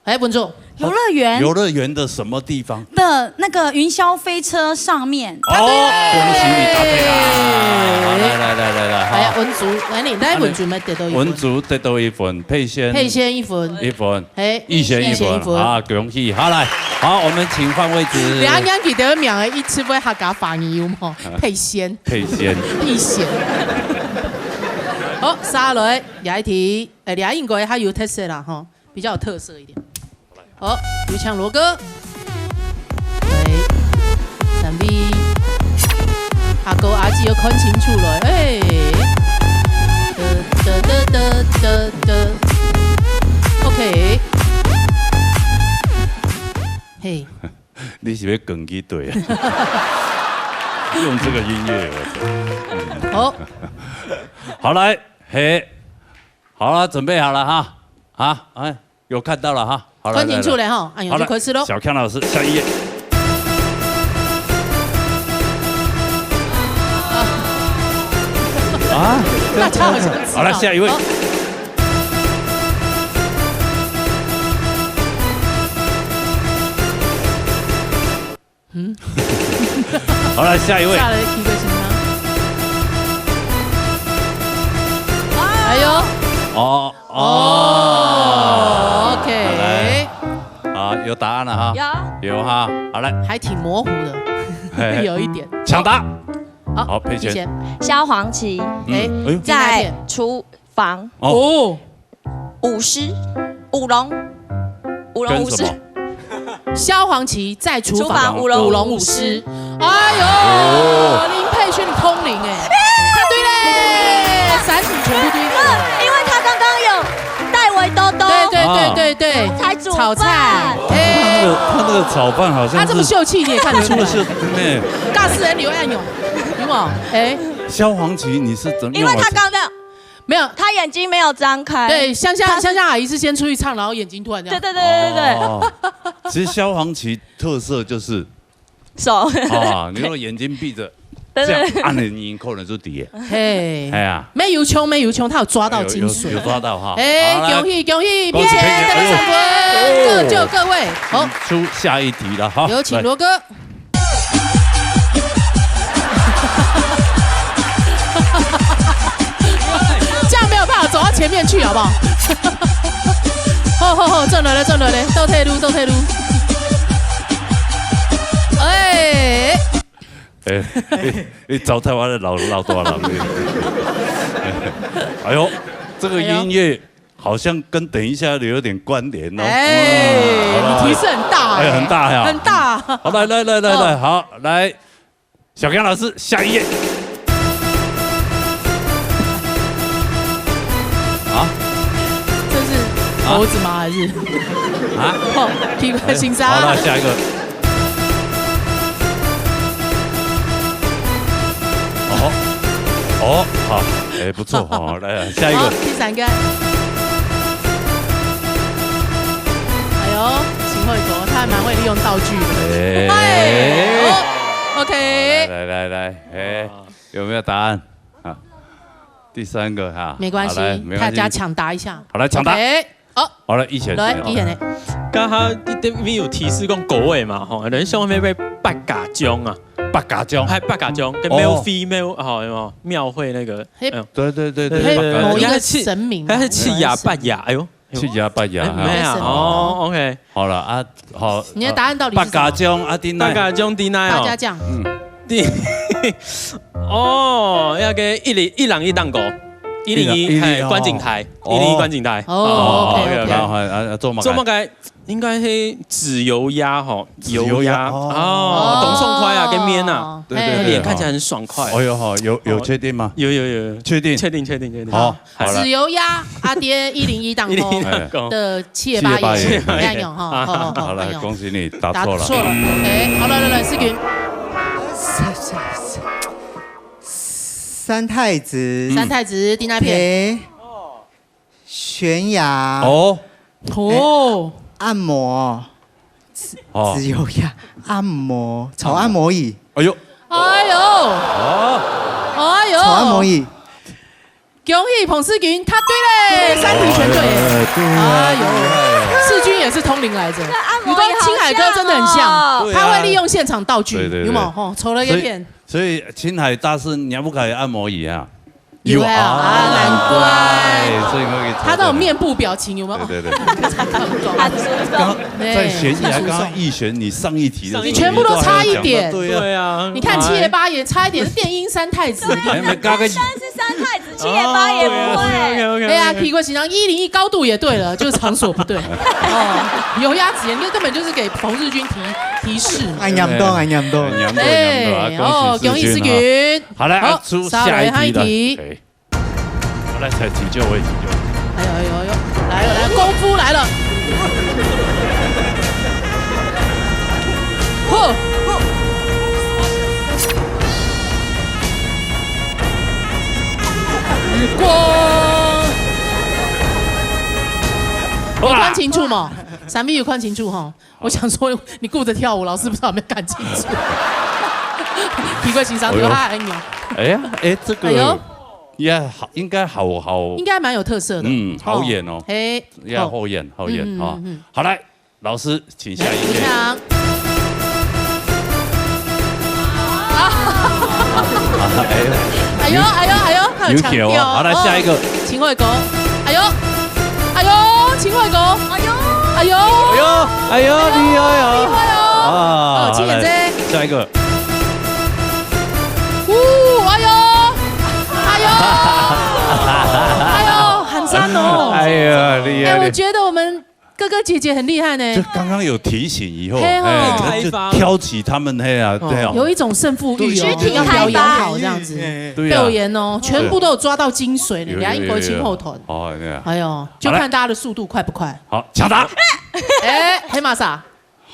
哎，文竹。遊樂園。遊樂園的什麼地方？的那個雲霄飛車上面。哦，恭喜你答對啦！好，來，來，來，來，來，好。哎呀，文竹，來，你，來，文竹乜得到一分。文竹得到一分，佩仙，佩仙一分。一分，嘿，逸軒一分，逸軒一分。啊，恭喜！好，來，好，我們請換位置。兩人佢兜名个，一直會客家話語有無？佩仙。佩仙。逸軒。好，續來，下一題，哎，這應該較有特色啦，吼。 比較有特色一點。好，有請羅哥。來，三位，阿哥阿姊要看清楚了，哎。噠噠噠噠噠噠。OK。嘿。你是要跟佢對啊？用這個音樂，我操。嗯。好。好，來，嘿。好了，準備好了哈。好，哎。 有看到了哈。好了，看清楚了哈，來，來。哎呦，好了，就開始咯。小康老師，下一頁。啊？大家好像知道。好了，下一位。好。 嗯。好，來，下一位。下來，第一個是什麼？哎呦。哦，哦。哦，OK。好，來。好，有答案了哈。有。有哈，好，來。還挺模糊的，嘿。有一點。搶答。好，好，佩仙。佩仙。蕭煌奇。嗯，哎。哎呦。在廚房。哦。哦。 舞獅，舞龍，舞龍舞獅。跟什麼？蕭煌奇在廚房，廚房舞龍舞獅。舞龍舞獅。哎呦，哦。林佩璇，你通靈欸，答對咧，三題全部對。嗯，因為他剛剛有戴圍兜兜。對，對，對，啊。對，對。炒菜煮飯。炒菜，哎。他那個，他那個炒飯好像是，他這麼秀氣，你也看得出來。真的是，哎。駕駛人劉岸勇，有沒有？哎。蕭煌奇，你是怎麼樣？因為他剛剛 沒有，他眼睛沒有張開。對，香香，他是香香阿姨是先出去唱，然後眼睛突然這樣。對，對，對，對，對。哦，其實蕭煌奇特色就是手。啊，你如果眼睛閉著，對，對，對。這樣按了你可能就底耶。嘿。哎呀。沒有窮，沒有窮，他有抓到精髓。有，有，有抓到哈。哎，好，來。恭喜，恭喜，恭喜佩璇，佩璇，哎呦。得到三分，各就各位。好。請出下一題了哈。有請羅哥。來。 這樣沒有辦法走到前面去，好不好？好，好，好，轉來了，轉來了，倒退路，倒退路。哎。哎，你，你糟蹋我的老，老大人。哎呦，這個音樂好像跟等一下有点关联哦。哎，嗯，好了。你提示很大哎，哎，很大呀。很大。好，来，来，来，来，来，嗯。好，来，小刚老师，下一页。啊？这是猴子吗？还是？啊？哦，奇怪，先生。好了，下一个。哦，哦，好，哎，不错哦，来，下一个。好，第三个。哎呦，秦桧国，他还蛮会利用道具的。哎。哎，哦，OK。来，来，来，来，哎，有没有答案？啊，第三个哈。没关系，好，来，没关系。大家抢答一下。好，来，抢答。OK，好。好，来，以前，来，哎，以前呢？刚刚你对面有提示讲狗尾嘛，吼，人上面被八嘎将啊。八嘎将。还八嘎将，跟哦。庙会，庙，吼，有没有？庙会那个，嘿。哎呦。对，对，对，对，对，对，对，八嘎将。某一个神明啊。他是气压八压，哎呦。 七加八呀，哎，哈。没有，哦，OK。好了啊，好，你的答案到底是什么？八嘎将啊，第哪？八嘎将第哪哦？八家将。嗯。第，哦，那个一零，一人一档狗，一零一，一人，一零一，哎，哦。观景台，哦。一零一观景台。哦，哦，OK，OK。然后还，啊，做么个？做么个？应该是自由鸭吼，自由鸭，油鸭，哦。哦，懂爽快啊，跟面啊，哦。对，对，对，那脸看起来很爽快。哎呦，好，有，有确定吗？有，有，有，有。确定？确定，确定，确定。好。 好了。自由鸭，阿爹一零一档口一零一档口。的七爷八爷，七爷八爷。这样用哈，好，好，好，好，来，这样。恭喜你答错了。答错了，OK，好了，来，来，世钧。三，三，三，三太子。三太子，第哪片？陪悬崖。哦。哦。按摩。哦。自由鸭，按摩，炒按摩椅。哎呦。哎呦。哦。哎呦。炒按摩椅。 恭喜彭世钧，答对嘞，三题全对耶。哎，对啊，哎呦，厉害耶。世钧也是通灵来着。这按摩椅你跟青海哥真的很像，好像哦。对啊。他会利用现场道具，对，对，对。有没有？吼，抽了一个所以，片。所以青海大师，你要不可以按摩椅啊？有啊，有啊，啊，难怪。哎，所以可以抽他那种面部表情有没有？对，对，对。看不懂。刚刚在悬崖，哎，刚刚逸璇，你上一题的时候，你全部都差一点。你都还有讲到，对啊。对啊。你看七爷八爷差一点是电音三太子，你看。哎，没，刚刚三是三太子 七爷八爷不会。哦，OK，OK，OK。哎呀，奇怪，是人一零一高度也对了，就是场所不对。哦，油鸭子，那根本就是给彭世钧提，提示嘛。哎，念到，哎，念到。念到，念到啊，哎，恭喜世钧啊。哦，恭喜世钧。好，来，啊，出下一题了。下一题。哎，好，来，再请就位，请就位。哎呦，哎呦，哎呦，来了，来了，功夫来了。 呵。光。有看清楚吗？三位有看清楚吼？我想说，你顾着跳舞，老师不知道有没有看清楚。奇怪，先生，哎呦。对他很远。哎呀，哎，这个哎呦。也好，应该好，好，应该蛮有特色的。嗯，好演哦。哦，嘿，也好演，好演哦。嗯，嗯，嗯。好，来， 老师，请下一页。请上。啊，哎呦。哎呦，哎呦，哎呦，他有强调哦。有给哦。好，来，下一个。哦，秦桧国。哎呦，哎呦，秦桧国。哎呦，哎呦，哎呦，哎呦，厉害哦。厉害哦。啊，哦，好，来，金眼睛。下一个。哦，哎呦，哎呦，哎呦，很赞哦。哎呀，厉害，哎，我厉害。觉得我们 哥哥姐姐很厉害呢。就刚刚有提醒以后，嘿吼。哎，就，就挑起他们，嘿啊，哦。对啊。有一种胜负欲哦，肢体开发。要表演好这样子。哎，对啊。表演哦，全部都有抓到精髓呢，有，有，有，有。两个人前后团。哦，对啊。哎呦，就看大家的速度快不快。好，抢答。哎，黑马撒。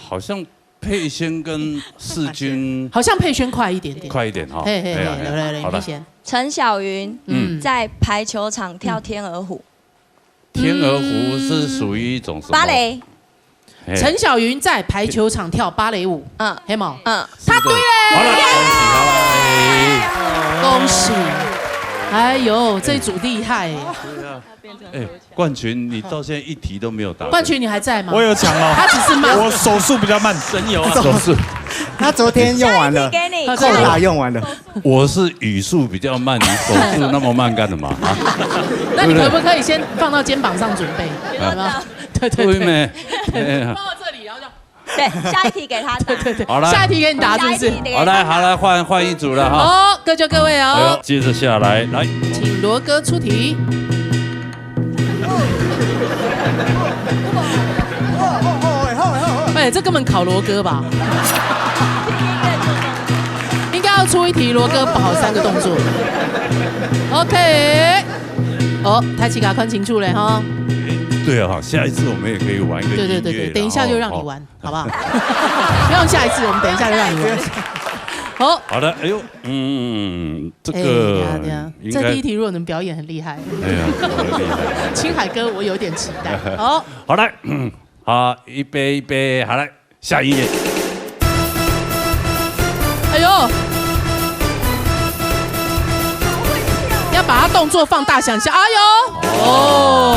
好像佩萱跟世钧好像佩萱快一点点。快一点哈。嘿，嘿，嘿，哎呀，哎呀。来，来，来，好了。你先。陈小云，嗯。在排球场跳天鹅湖。 天鹅湖是属于一种什么？芭蕾。嘿。陈小云在排球场跳芭蕾舞。嗯。黑毛。嗯。答对了。好了，恭喜他了。恭喜。哎呦，这组厉害耶。哎，冠群，你到现在一题都没有答对。冠群，你还在吗？我有抢哦。他只是慢。我手速比较慢。神游啊。手速。他昨天用完了，下一题给你。扣打用完了。 我是语速比较慢，你手速那么慢干什么啊？那你可不可以先放到肩膀上准备？啊。有没有？对，对，对。对没？哎呀。放到这里，然后就对，下一题给他答。对，对，对。好了。下一题给你答，是不是？下一题给他答。好，来，好，来，换，换一组了哈。哦，各就各位哦。哎呦，接着下来，来。请罗哥出题。哎，这根本考罗哥吧？应该要出一题，罗哥跑三个动作。OK，哦，太奇卡看清楚了哈。对啊，下一次我们也可以玩一个对对对对，音乐啦等一下就让你。哦玩，好不好？不用下一次，我们等一下就让你玩。好，好的，哎呦，嗯，这哎，个等一下等一下，应该这第一题如果能表演，很厉害。哎呀，好厉害。青海哥，我有点期待。好，好来，嗯，好，预备预备，好来，下一页。哎呦，要把他动作放大想象。哎呦，哦，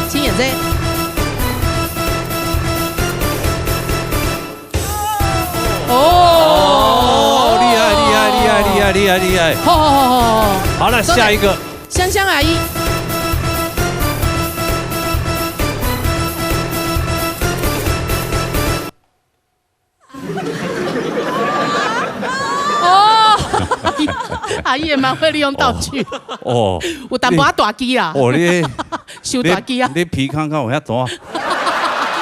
请演这。哦，哦，厉害厉害厉害厉害厉害厉害！好好好好好，好了，真的下一个。香香阿姨。哦，阿姨也蛮会利用道具，哦，有淡薄仔大机啦，哦，你修大机啊。你皮康康有遐大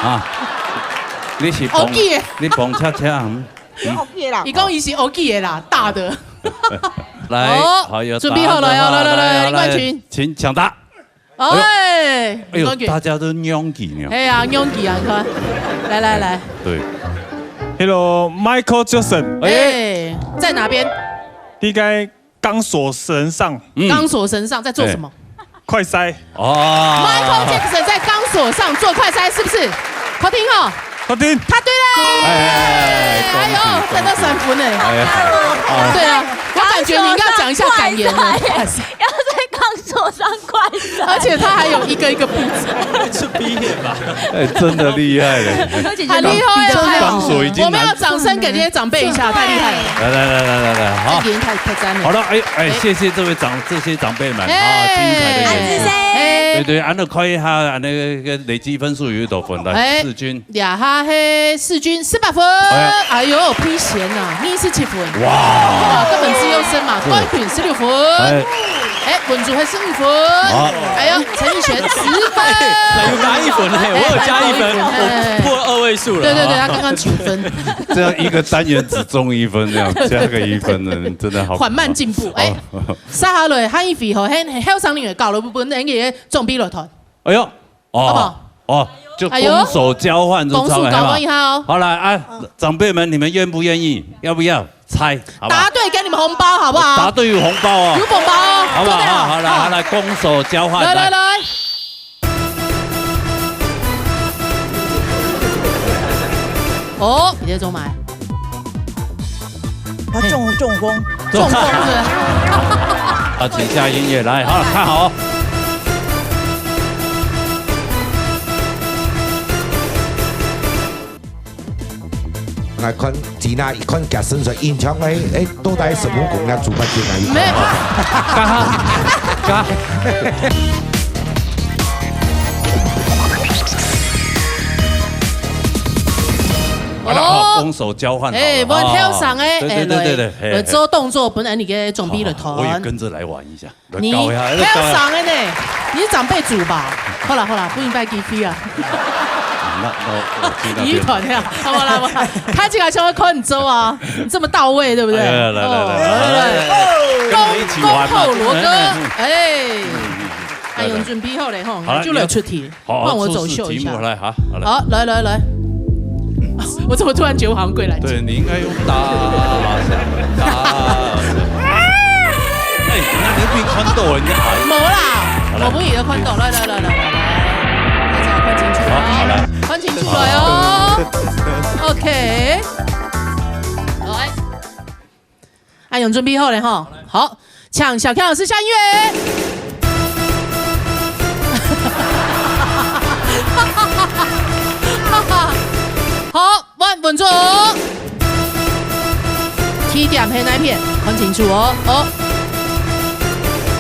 啊？你是黑记的你碰恰恰，嗯你好气啦伊。讲伊是黑记的啦，大的。来，哦好，有准备好了答案的话要来来来来林冠群请请答。哎，哎呦，冠军大家都仰起呢。哎呀，仰起啊，你看，来来来，对， Hello，Michael Jackson，哎，哎，在哪边？你在钢索绳上，嗯钢索绳上在做什么？快塞。哦 Michael Jackson 在钢索上做快塞，是不是？好听哦，好听。答对了。哎哎哎哎哎呦，恭喜得到三分呢。哎呀，对啊，我感觉你应该讲一下感言呢。要在钢索上快闪。而且他还有一个一个步骤。是毕业吧？哎，真的厉害嘞！很厉害啊！钢索已经难我们要掌声给这些长辈一下，太厉害了，来来来来来来，好这。点太太赞了。好了，哎哎，哎谢谢这位长这些长辈们啊，哎精彩的演出。哎对对，按照看一下那个累积分数有多少分来，哎世钧。呀哈嘿，世钧四百分，哎哎呦，比前呐，二十七分，哇，哇，根本是优胜嘛，冠军十六分，哎，哎，文竹还是五分，好哎呦，陈奕璇十分，那有加一分呢，我有加一分，哎我破二位数了。对对对，啊他刚刚九分，这样一个单元只中一分，这样加个一分的人真的好缓慢进步，哎，哦接下来下一位吼，很很后生人搞了不分，那个总比落团，哎呦，好不哦好哦，就哎呦攻守交换，攻守交换一下哦。好来啊，长辈们，你们愿不愿意？要不要猜？好不好答？对给你们红包好不好？答对有红包哦有，红包哦，好不好？做得好好来好来，攻守交换，来来来，哦，你在中买，他中中风，中风是不是？好，请下音乐来，好看好。来看吉娜，一看佢身材，印象哎哎，到底什么公家主办进来？没有，嘎哈嘎，好了，好，攻守交换好了，哎，我跳上哎，对对对对对，哎，来做动作，本来你给准备了好好我也团。跟着来玩一下，你搞一下，跳上的呢，你是长辈组吧？好了好了，不应该给 P 啊，那那我去那边你一团呀，好不好啦？好不好？他竟然想要考你周啊，你这么到位，对不对？哎来来来哦来来来，跟我们一起玩嘛恭贺罗哥哎哎，哎，哎哎，有准备好了吼，好了就来出题，好，换我出示走秀一下。题目来，好，好来。好，来来来，我怎么突然觉得我好像跪懒觉？对你应该用大声大声。哎，那你没看到人家喊。没啦，好了我不也要看到，来来来来来来，大家看清楚好，好啊，来。看清楚了哦。OK，来，哎，有准备好了哈，好，请小强老师下音乐。好，稳稳住哦。起点黑那一片，看清楚哦，哦，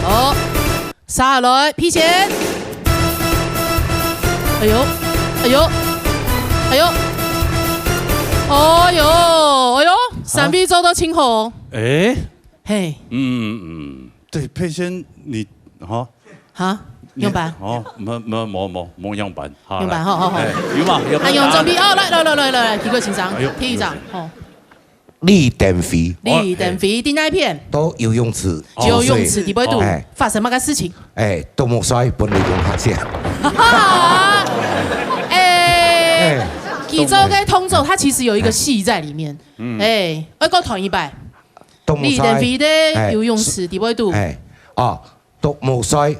哦，下来，皮前。哎呦，哎呦，哎呦，哎呦，哎呦，三位做到清楚哦。哎，嘿，嗯嗯，对，佩萱，你哈，哈，樣板。哦，無，無，無，無，無樣板。好，樣板，來。好，好，好。哎，有嘛？有嘛？啊，用準備，哦，來，來，來，來，來，奇怪先生，哎喲，第一張，好。李登輝。李登輝，在哪一片？到游泳池。游泳池底背肚，哎。發生麼个事情？哎，啄目睡，分你用客家。哈哈，哎，哎。其中个動作，它其實有一個戲在裡面。嗯。哎，愛過同一擺。啄目睡。李登輝在游泳池底背肚。哎，哦，啄目睡。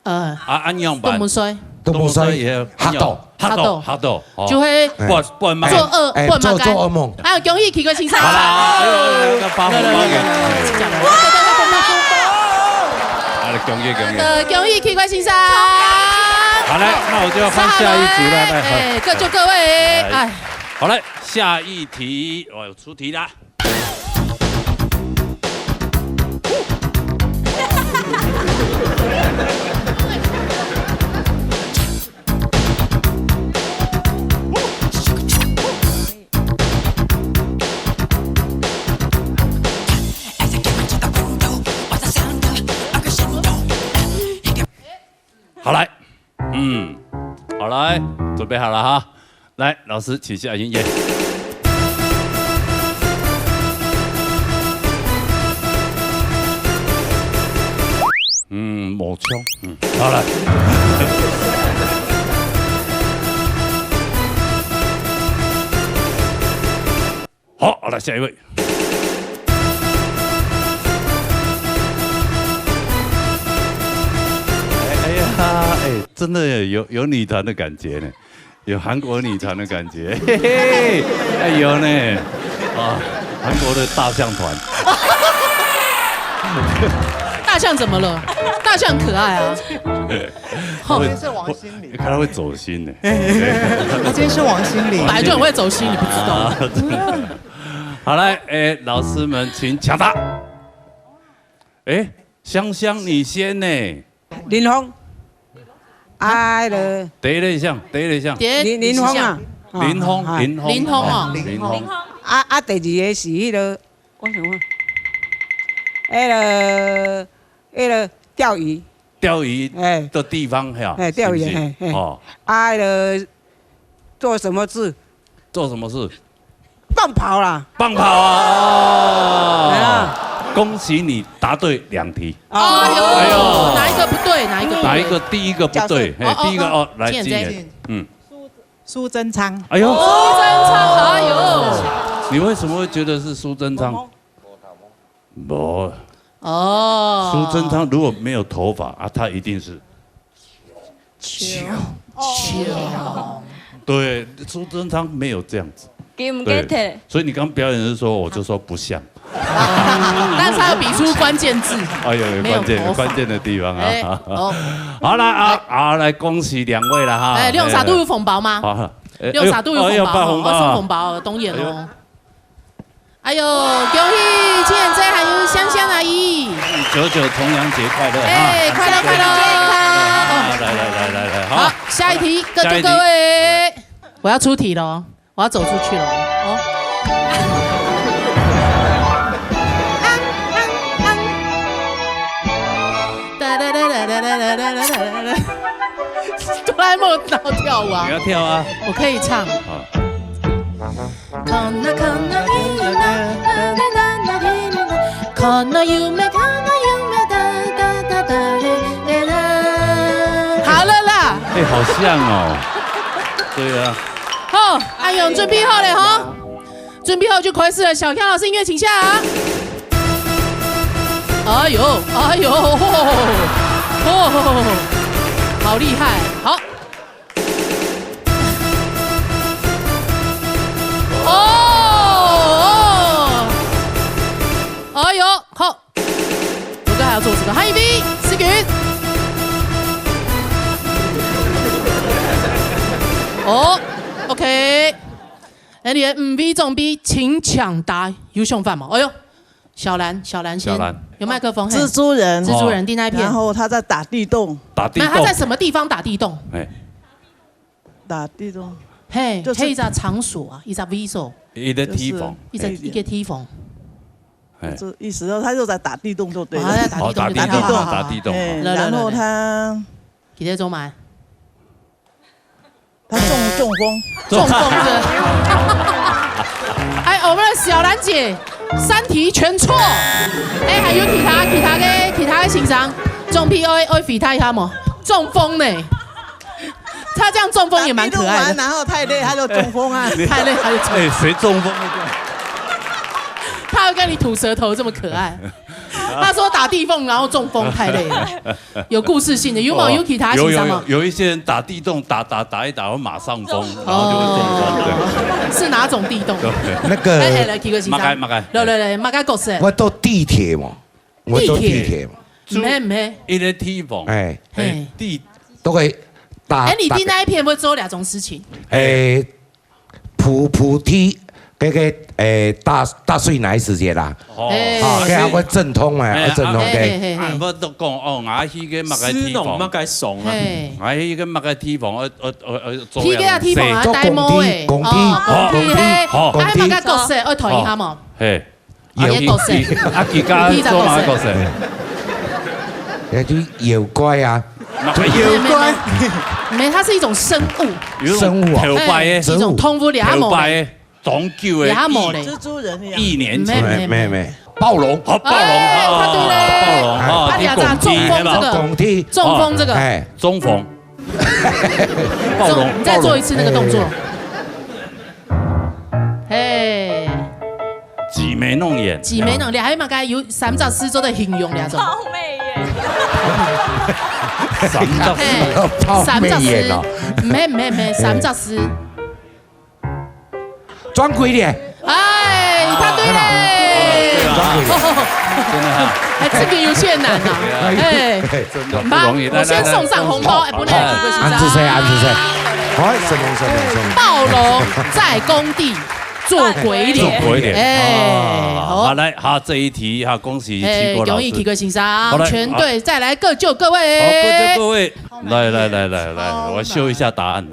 呃，啊，恁樣辦？啄目睡。啄目睡，啄目睡也嚇到。嚇到，嚇到，哦。就會半，半夢。做噩，哎，半夢。做，做噩夢。啊，恭喜奇怪先生。好啦，哎喲，哎喲，要發紅包給。來，來，來，來，來，來，來，來，來，來。好了，恭喜，恭喜。呃，恭喜奇怪先生。好嘞，那我就要換下一組了，來，來。哎，各就各位，哎。哎。好嘞，下一題，我有出題啦。 好，來。嗯，好，來，準備好了哈。來，老師，請下一頁。嗯，無錯。嗯，好了。 好，好了，下一位。哎，哎呀，哎，真的有，有女團的感覺呢，有韓國女團的感覺，嘿嘿嘿，哎，有呢，啊，韓國的大象團。大象怎麼了？大象可愛啊。 他會，今天是王心凌。他會走心呢。他今天是王心凌。本來就很會走心，你不知道。啊，真的。好，來，哎，老師們請搶答。哎，香香，你先呢。林峰。哎了。第一類項，第一類項。林，林峰啊。林峰，哎。林峰，林峰哦。林峰。啊，啊，第二个是彼个，我想看，彼个，彼个釣魚。 釣魚，哎。的地方，嘿啊，哎，釣魚，是不是？嘿，嘿。哦。啊，彼个做什麼事？做什麼事？放炮啦。放炮啊，哦。哎呀。恭喜你答對兩題。哦。哎呦，哎呦。哪一個不對？哪一個不對？哪一個第一個不對？角色。嘿，哦，哦，第一個，哦，哦，來，靜姐，靜姐。靜姐。嗯。蘇貞昌。哎呦。蘇貞昌，哎呦。你為什麼會覺得是蘇貞昌？ 不，哦。蘇貞昌如果沒有頭髮啊，他一定是。對，蘇貞昌沒有這樣子。對，所以你剛表演的時候，我就說不像。但是他有比出關鍵字。哎呦，有關鍵，沒有頭髮。關鍵的地方啊。哎，哦。好了啊，好，來恭喜兩位了哈。哎，兩儕都有紅包嗎？好，哎，兩儕都有紅包哦，哎呦，發紅包啊。我送紅包哦，當然哦。哎呦。 哎呦，恭喜千姐還有香香阿姨。九九重陽節快樂啊！哎，快樂，快樂。啊，來，來，來，來，來，好。好，下一題，各就各位。下一題。我要出題囉，我要走出去囉，哦。哆啦A夢，然後跳舞啊。你要跳啊。我可以唱。好。 こんなこんな日にな、この夢、この夢、だ、だ、だ、だ、れ、れ、だ。好了啦。哎，好像哦。對啊。好，阿勇準備好了吼，準備好就開始了。小強老師，音樂請下。哎呦，哎呦，哦，好厲害，好。 哦，哦，哎呦，好，我剛才要做這個，還有一位，思君。哦，OK，哎，你的五位準備，請搶答，有想法嗎？哎呦， 小蘭，小蘭先。小蘭。有麥克風，嘿。蜘蛛人。蜘蛛人在哪一片？然後他在打地洞。打地洞。那他在什麼地方打地洞？哎。打地洞。嘿，就是，嘿，一個場所啊，一個位所。一個地方。就是，一個，哎。一個地方。哎。就意思说他就在打地洞就对了。哦，在打地洞，哦，打地洞，打地洞。打地洞。哎，来来然后来来他你在做嘛？他中中风，中风是不是？哎，我们的小兰姐三题全错。哎，还有其他其他的其他的先生，中 P O A 回答一下嘛？中风呢？他这样中风也蛮可爱的。然后太累他就中风啊。太累他就中。哎，谁中风会这样？他会跟你吐舌头，这么可爱。他说打地洞然后中风太累了，有故事性的，有没有？有其他有先生吗？有有一些人打地洞打打打一打，会马上风，然后就会中风。对。是哪种地洞？对。那个哎哎，来，提个先生。马该马该来来来，马该角色。我到地铁嘛，我到地铁嘛，没没，一个地方，哎，嘿，地都会打。哎，你打听那一片会做两种事情。哎，普普地，那个哎大大水那一时节啦，哦哎啊，给他会阵痛嘛，哎会阵痛哎对。哎哎哎，啊，不都讲哦，我去个马该地方斯农马，该爽啊。嘿，我去个马该地方，我我我我做去个地方啊，做呆毛哎，工地哦工地嘿，好哎，马该角色，我同意他嘛。嘿，有你的角色啊，其他做嘛角色？那就妖怪啊，那个没没没，没，它是一种生物，有一种生物啊头摆的，哎一种通风，你还没头摆的，当久的，你还没嘞一蜘蛛人一样。一年前，没没没没，暴龙，好暴龙，哎哦他对嘞暴龙，哦，他俩这样你讲中风这个对吧工地，中风这个，哎，中风，暴龙，你再做一次那个动作。嘿，挤眉弄眼，挤眉弄眼，还有嘛？刚才有三只字做的形容两种。好美耶！三只嘿，泡三只眉眼哦字，没没没，三只字。装鬼脸，哎，他对嘞。真的啊，哎，这个有些难啊。哎，真的不容易。我先送上红包，哎，不能这个安子谁安子谁，哎，什么什么什么，暴龙在工地做鬼脸，做鬼脸哎，啊好，好，来，好，这一题哈，恭喜哎七，国老师。恭喜七国先生好，来全队再来各就各位。好，各就各位，来来来来来，我秀一下答案。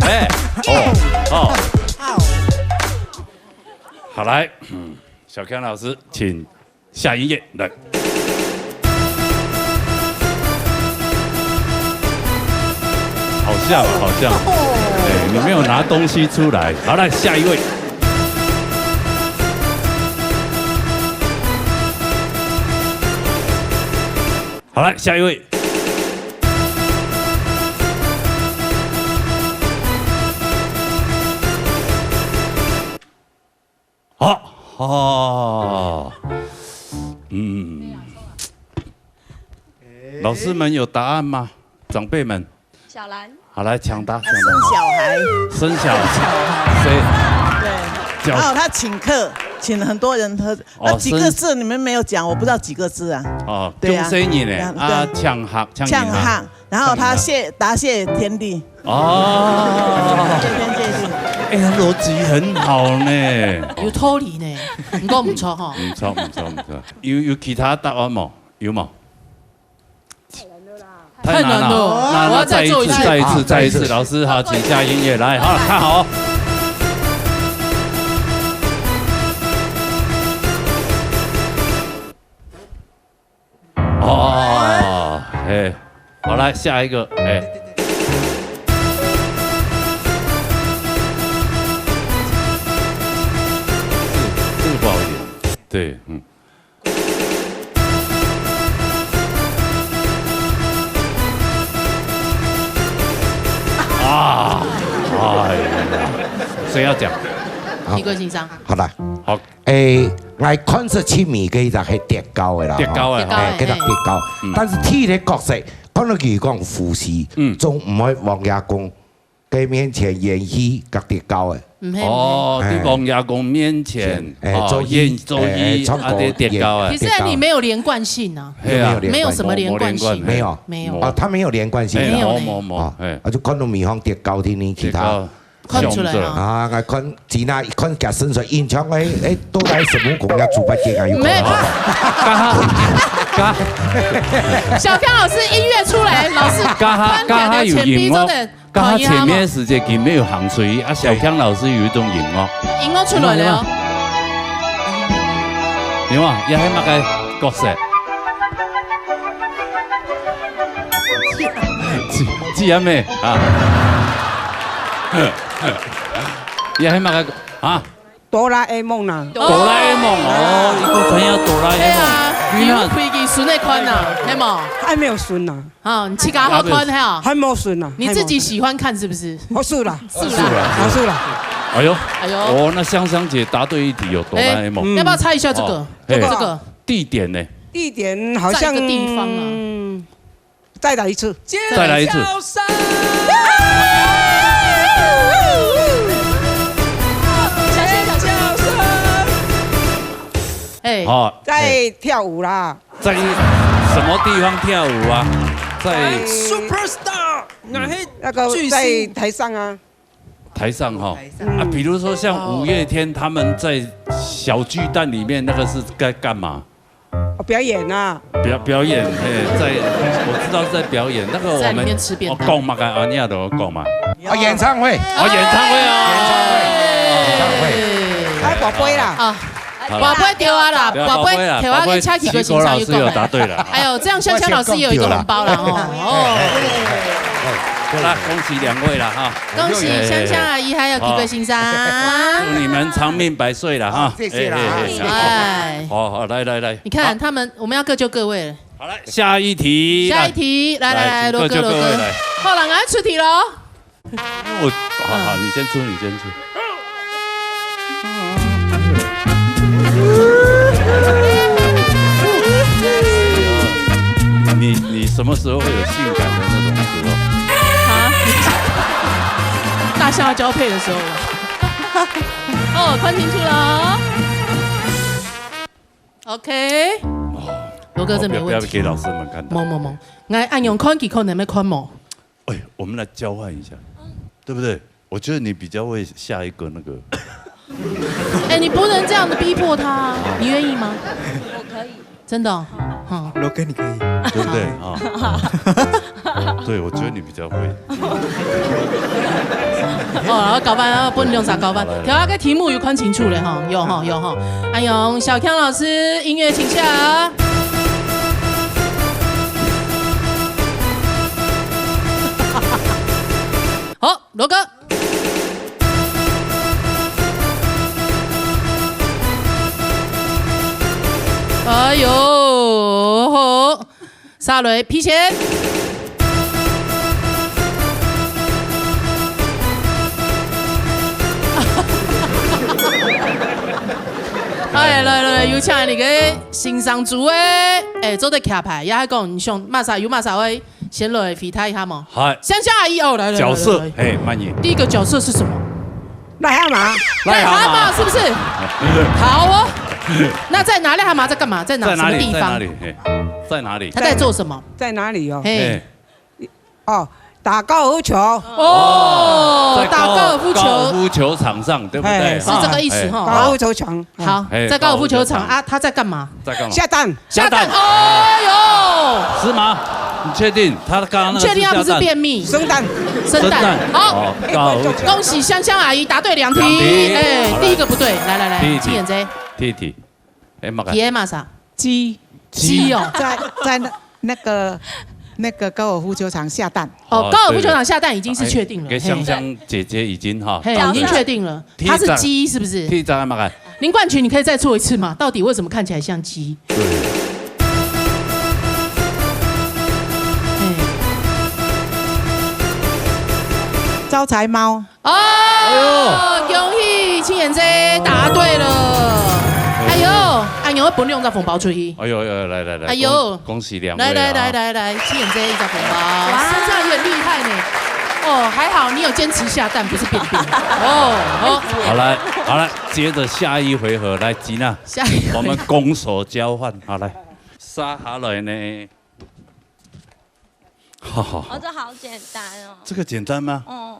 哎，哎，哦，好，好，来，嗯，小强老师，请下一页来。好像，好像，哎，你没有拿东西出来。好，来下一位。好，来下一位。好，哦，嗯，老师们有答案吗？长辈们，小兰，好，来抢答，抢生小孩，答，生小孩，谁？对，叫还有他请客，请了很多人喝，哦那几个生字你们没有讲，我不知道几个字啊。哦，对啊恭喜你呢，两啊，对抢客，抢抢银啊，客，然后他谢答谢天地，哦，谢天谢地。哎呀，逻辑很好呢，有道理呢，你讲不错哈。不错不错不错，有有其他答案吗？有吗？太难了，太难了那那我要再再一次，做一次再一次，好再一次，再一次老师好，请下音乐来，好看好。哦，哎，好，来下一个，哎，这个不好一点，对，嗯。啊，哎呀，谁要讲？七国先生，好啦，好，哎，我看是七米个一只系跌高的啦，跌高的跌高的哎，给他跌高嗯，但是第一个角色，看到佢讲护士，嗯总唔会王爷公个面前演戏甲跌高的，嗯，嘿哦，哎对王爷公面前，哎，哦做戏，演做哎哎戏，啊，唱歌跌跌高哎其，实你没有连贯性啊，嘿啊，没有什么连贯性，没有没有啊，他没有连贯性哎，的没有呢没没没，啊哎，，啊，就看到面孔跌高，听听其他跌高，看不出來啊。想著。啊，𠊎看吉娜一看佢身材，印象，哎，哎，都在什麼公家豬八戒啊，有可能。沒有。剛剛，剛小剛老師音樂出來，老師剛剛，看起來剛剛有音樂，前面做得 剛剛前面時節佢沒有行出去，啊，小強老師有一種音樂。音樂出來了哦。有無？這係麼个角色？知，知啊咩？啊。這係麼个啊？哆啦A夢啦。哆啦A夢哦，一個朋友哆啦A夢。對啊，你有開佢孫个款啊，係無？還沒有孫啊。 啊，你自家好看哈？還無孫啊，你自己喜歡看是不是？還無孫。哦，是啦，是啦。哦，是啦。哎呦，哎呦。哦，那香香姐答對一題哦，哆啦A夢。哎，要不要猜一下這個？哦，嘿。這個。地點呢？地點好像在一個地方啊。再來一次。再來一次。尖叫聲。小心，小心。哎。好，在跳舞啦。 在什麼地方跳舞啊？在 Superstar，那嘿，那個在台上啊。台上哈。啊，比如說像五月天他們在小巨蛋裡面那個是在幹嘛？哦，表演啊。表，表演，嘿，在，我知道是在表演。那個我們，在裡面吃便當。哦，講嘛，跟阿尼亞都講嘛。哦，演唱會。哦，演唱會啊。演唱會。演唱會。哎，寶貝啦。啊。 好啦。寶貝對啊啦，不要寶貝，寶貝啦，寶貝，跳啊，跟恰奇哥先生有講。西瓜老師有答對了。哎呦，這樣香香老師也有一個紅包啦，哦。哦。好啦，恭喜兩位了哈。恭喜香香阿姨還有奇哥先生。祝你們長命百歲了哈。謝謝啦。哎，哎，哎。哎。好，好，來，來，來。你看他們，我們要各就各位了。好，來，下一題，下一題，來，來，來，來，請各就各位來。羅哥，羅哥。好了，來出題囉。 我，好，好，你先出，你先出。你，你什麼時候會有性感的那種時候？啊？大象要交配的時候了。哦，看清楚了哦。OK。哦，羅哥，這沒問題。不要，不要給老師們看到。沒，沒，沒。來，恁樣看，佢可能會看無。 哎，我們來交換一下，對不對？我覺得你比較會下一個那個。哎，你不能這樣子逼迫他啊，你願意嗎？我可以。真的哦？好。羅哥，你可以。對不對？啊。對，我覺得你比較會。哦，然後交換啊，分兩儕交換。好，來，來。頭下个題目有看清楚咧，吼，有吼，有吼。哎呦，小強老師，音樂請下。 好，羅哥。哎呦，好，沙雷，皮鞋。哎，來，來，有請你个先生組个，哎，做得徛牌，也還講你想麼儕有麼儕个 先來回答一下嘛。嗨。香香阿姨哦，來，來，角色，來，來，來。嘿，慢一點。第一個角色是什麼？癩蛤蟆。癩蛤蟆。癩蛤蟆是不是？好哦。那在哪？癩蛤蟆在幹嘛？在哪？在哪裡？什麼地方？在哪裡？嘿，在哪裡？他在做什麼？在哪裡哦？嘿。嘿。哦，打高爾夫球。哦，在高-，打高爾夫球。高爾夫球場上，對不對？嘿。是這個意思哈。啊，高爾夫球場。好，嘿，在高爾夫球場啊，高爾夫球場。他在幹嘛？在幹嘛？下蛋。 下蛋。下蛋。哎呦！是嗎？你確定？他剛剛那個是下蛋？你確定他不是便秘？生蛋。生蛋。生蛋。好。哦，高爾夫球。恭喜香香阿姨答對兩題。兩題。哎，好，來。第一個不對。來，來，來，第一題。請演這。第一題。哎，麼个？題目是啥？雞。雞哦。在，在那，那個，那個高爾夫球場下蛋。哦，哦，高爾夫球場下蛋已經是確定了。對，對。給香香姐姐已經哈，嘿，答對了。已經確定了。 它是雞，是不是？第一張，第一張嘛，看。林冠群，你可以再做一次嗎？到底為什麼看起來像雞？對。嘿。招財貓。哦，哎呦。恭喜青眼姐答對了。哎呦，哎呦，分兩隻紅包出去。哎呦，哎呦，來，來，來，哎呦。恭-，恭喜兩位啊。來，來，來，來，來，青眼姐一隻紅包。哇。身上也很厲害呢。哦，還好你有堅持下蛋，不是便秘。哦，哦。好，來，好，來。 接著下一回合，來，吉娜，下一回。我們攻守交換，好，來，沙哈來呢？好好好。哦，這好簡單哦。這個簡單嗎？哦。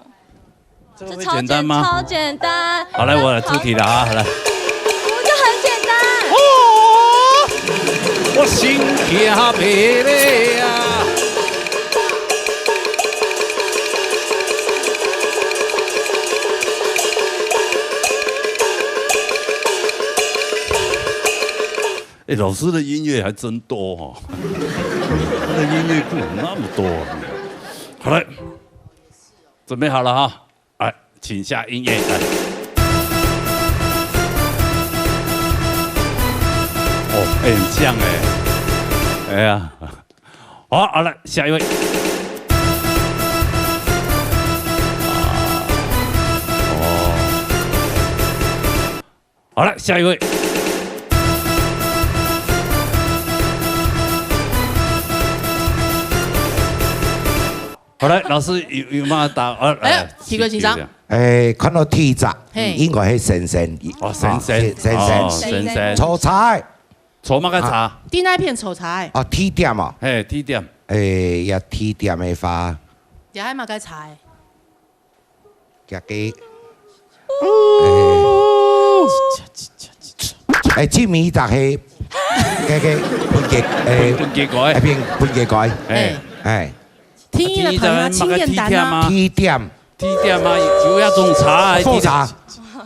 这超简，超简单。好，来，我来出题了啊，来。不就很简单？哦，我心跳袂了啊！哎，老师的音乐还真多哦，他的音乐库那么多啊。好了，准备好了哈。 哎，请下音乐，来。哦，哎，很像哎。哎呀，好，好了，下一位。啊，哦，好了，下一位。 好，来，老师有，有没有答？呃，哎，来，提个醒。哎，看到第一隻，嘿。應該係先生。哦，先生。啊，先，先生。哦，先生。炒茶个。炒麼个茶？啊。在哪片炒茶个？啊，T店啊。嘿，T店。哎，也T店个話。也係麼个茶个？ 這个，欸，欸，這面一隻係，該个分隔，欸，分隔過个。欸，分，分隔過个。欸。欸。天啊，天啊，麼个青眼蛋啊。T店啊。T店。T店啊，有，有那種茶，福茶，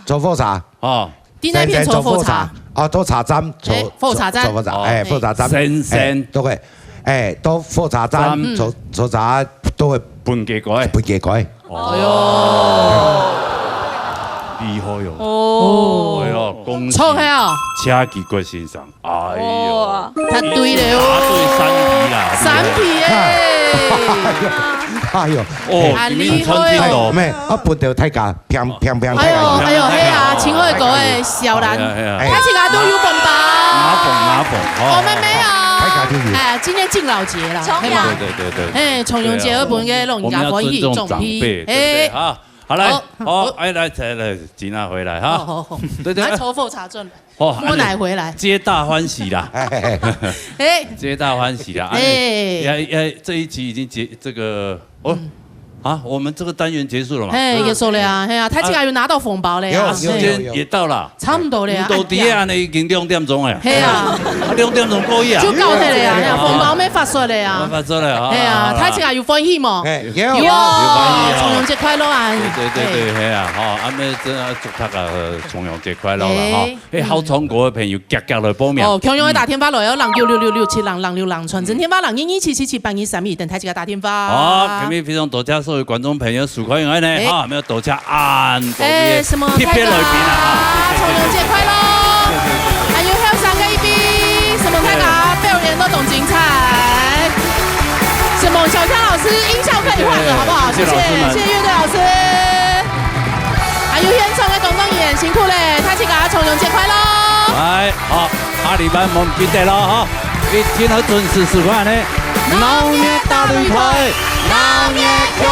做福茶。哦。 在哪片做福茶？哦，做茶站，做，欸，福茶站。做福茶，哦。欸，福茶站。先生。欸，對个。欸，到福茶站，站。做，做茶，都會分隔過个。分隔過个。哦。哎喲。厲害喲。哦。哎喲，恭喜。錯个哦。車技國先生。 哎喲，哇。答對了哦。答對三題啦，三題耶。哎喲，哦，恁厲害哦。今日你創紀錄。哎，毋係，啊，分到大家，砰，砰，砰，大家贏。哎喲，哎喲，係啊，請喝一口，哎，小蘭，哎呀，哎呀。大家都有紅包。拿紅，拿紅，哦。我們沒有。大家都有。哎，今天敬老節啦，重陽。係嘛？對，對，對，對。哎，重陽節，對啊，分个老人家歡喜，我們要尊重長輩，對不對？哎。好，好，來，好，好，好。哎，來，來，來，吉娜回來哈。好，好，好。對，對。來，重複查證。 哦，我拿回來。皆大歡喜啦。嘿。皆大歡喜啦。哎，哎。也，也，這一集已經結，這個，哦，嗯。啊，我們這個單元結束了嘛？嘿，結束了啊，嘿啊，大家有拿到紅包了呀。有，有，有，有。時間也到了。差不多了啊。你都知啊，你已經兩點鐘了。嘿啊。啊，兩點鐘過去啊。就到了呀，哦。紅包沒發出來啊。沒發出來啊。嘿啊，啊。大家有歡喜無？嘿，有。有，有歡喜啊。重陽節快樂啊！對，對，對，對，嘿。嘿啊，好，啊，那真的祝大家，呃，重陽節快樂了哈。嘿。 哎，好唱歌个朋友，遽遽來報名。哦，共樣愛打電話來哦，零九六六六七零零六零，傳真電話零二二七七七八二三一，等待大家打電話。好，今日非常多謝所有觀眾朋友收看，因為呢，哎。哈，還有多謝恁多位哎，什麼特別來賓啊，哈，大家，謝謝，謝謝。重陽節快樂！謝謝，謝謝。還有後生个一批，什麼大家表演都當精彩。什麼小強老師音效可以換了，好不好？謝謝，謝謝老師們。謝謝，謝謝樂隊老師。 還有現場个工作人員辛苦咧，大自家重陽節快樂！來，好，下禮拜無毋記得咯，吼，一定愛準時收看呢。鬧熱大擂台，鬧熱共